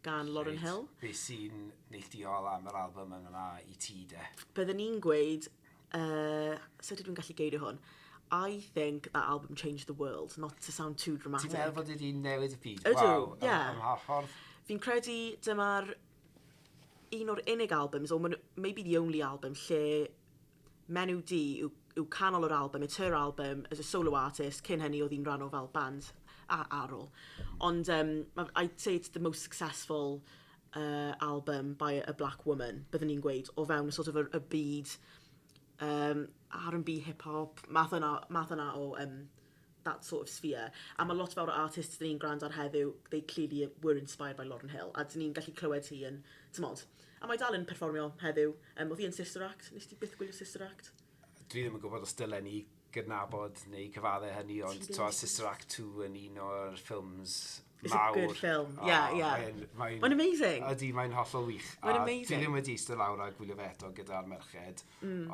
[SPEAKER 2] gan Lauryn Hill.
[SPEAKER 1] Be sy'n neilltuol am yr album yna i ti, de?
[SPEAKER 2] Byddwn ni'n gweud, sut ydw i'n gallu geirio hwn? I think that album changed the world, not to sound too dramatic.
[SPEAKER 1] Ti'n meddwl bod wedi newid y byd?
[SPEAKER 2] Ydw,
[SPEAKER 1] Waw,
[SPEAKER 2] ie.
[SPEAKER 1] Am ha ffordd?
[SPEAKER 2] Fi'n credu dyma'r un o'r unig albums, or maybe the only album, lle menyw du yw canol yr album, it's her album as a solo artist, cyn hynny oedd hi'n rhan o fel band a ar ôl. Ond I'd say it's the most successful album by a black woman, byddwn ni'n gweud, o fewn sort of y byd R&B, hip-hop, math yna o that sort of sphere. A mae lot fawr o artists dyn ni'n gwrando ar heddiw, they clearly were inspired by Lauryn Hill, a dyn ni'n gallu clywed hi yn, tymod. A mae dal yn perfformio heddiw. Oedd hi yn Sister Act? Nes ti byth gwylio Sister Act?
[SPEAKER 1] Dwi ddim yn gwybod os dylen ni gydnabod neu cyfadde hynny, ond
[SPEAKER 2] Ti ddim
[SPEAKER 1] to, Sister Act 2 yn un o'r ffilms
[SPEAKER 2] It's a
[SPEAKER 1] mawr.
[SPEAKER 2] good film. Yeah.
[SPEAKER 1] Mae'n
[SPEAKER 2] Mae'n amazing.
[SPEAKER 1] Ydy, mae'n hollol wych.
[SPEAKER 2] Mae'n
[SPEAKER 1] A
[SPEAKER 2] amazing.
[SPEAKER 1] dwi ddim wedi eistedd lawr a gwylio fe eto gyda'r merched,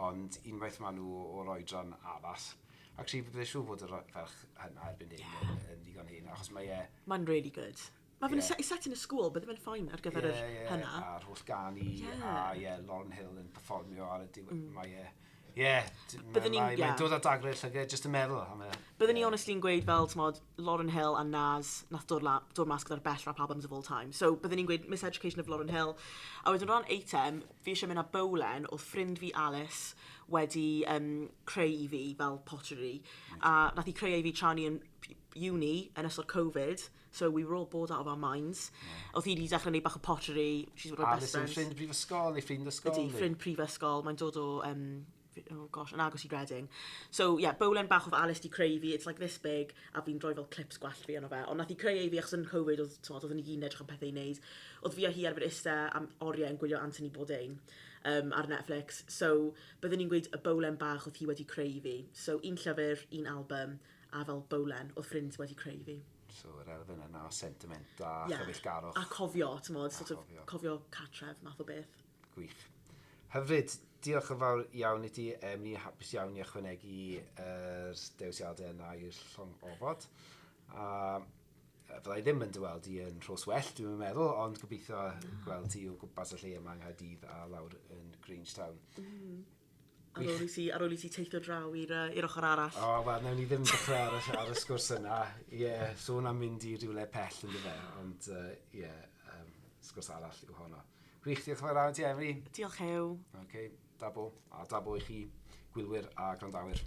[SPEAKER 1] ond unwaith maen nhw o'r oedran addas. Actually, bydde siŵr fod y ferch hynna erbyn hyn yn ddigon hyn, achos mae e.
[SPEAKER 2] Mae'n really good. Mae fe'n set in a school, bydde fe'n fine ar gyfer yr hynna.
[SPEAKER 1] A'r holl ganu, a ie, Lauryn Hill yn perfformio ar y diwedd. Mae e. Ie,
[SPEAKER 2] Byddwn ni'n-
[SPEAKER 1] mae'n dod â dagrau llygad jyst yn meddwl am e.
[SPEAKER 2] Byddwn ni honestly yn gweud fel, t'mod, Lauryn Hill a Nas nath dod mas gyda'r best rap albums of all time. So byddwn ni'n gweud Miseducation of Lauryn Hill. A wedyn o ran eitem, fi eisiau mynd â bowlen oedd ffrind fi Alice wedi creu i fi fel pottery. A nath hi creu i fi tra ni yn uni yn ystod Covid. So we were all bored out of our minds. Oedd hi wedi dechrau gwneud bach o pottery. She's one of my best
[SPEAKER 1] Alice yn
[SPEAKER 2] friends.
[SPEAKER 1] ffrind brifysgol neu ffrind ysgol?
[SPEAKER 2] Ydy, ffrind prifysgol. Mae'n dod o, oh gosh, yn agos i Reading. So, yeah, bowlen bach oedd Alice di creu fi, it's like this big, a fi'n rhoi fel clips gwallt fi yno fe. Ond nath hi creu ei fi achos yn Covid, oedd, t'mod, oedden ni gyd yn edrych am pethau i wneud. Oedd fi a hi arfer iste am oriau yn gwylio Anthony Bourdain ar Netflix. So, byddwn ni'n gweud y bowlen bach oedd hi wedi creu fi. So, un llyfr, un album, a fel bowlen oedd ffrind wedi creu fi.
[SPEAKER 1] So, yr elfen yna o sentiment a chyfeillgarwch.
[SPEAKER 2] A cofio, t'mod, sort of
[SPEAKER 1] cofio.
[SPEAKER 2] Cofio cartref, math o beth.
[SPEAKER 1] Gwych. Hyfryd, diolch yn fawr iawn i ti. Ni'n hapus iawn i ychwanegu yr dewisiadau yna i'r llong ofod. A fyddai ddim yn dy weld i yn Rhos Well, dwi'n meddwl, ond gobeithio gweld ti o gwmpas y lle yma yng Nghaerdydd a lawr yn Grangetown.
[SPEAKER 2] Ar ôl i ti teithio draw i'r ochr arall.
[SPEAKER 1] O, wel, nawn ni ddim dechrau ar y sgwrs yna. Ie, yeah, sôn am mynd i rywle pell yn dyfe, ond ie, yeah, sgwrs arall yw honno. Gwych, diolch yn fawr iawn ti, Emily.
[SPEAKER 2] Diolch, Huw.
[SPEAKER 1] OK, da bo. A da bo i chi, gwylwyr a gwrandawyr.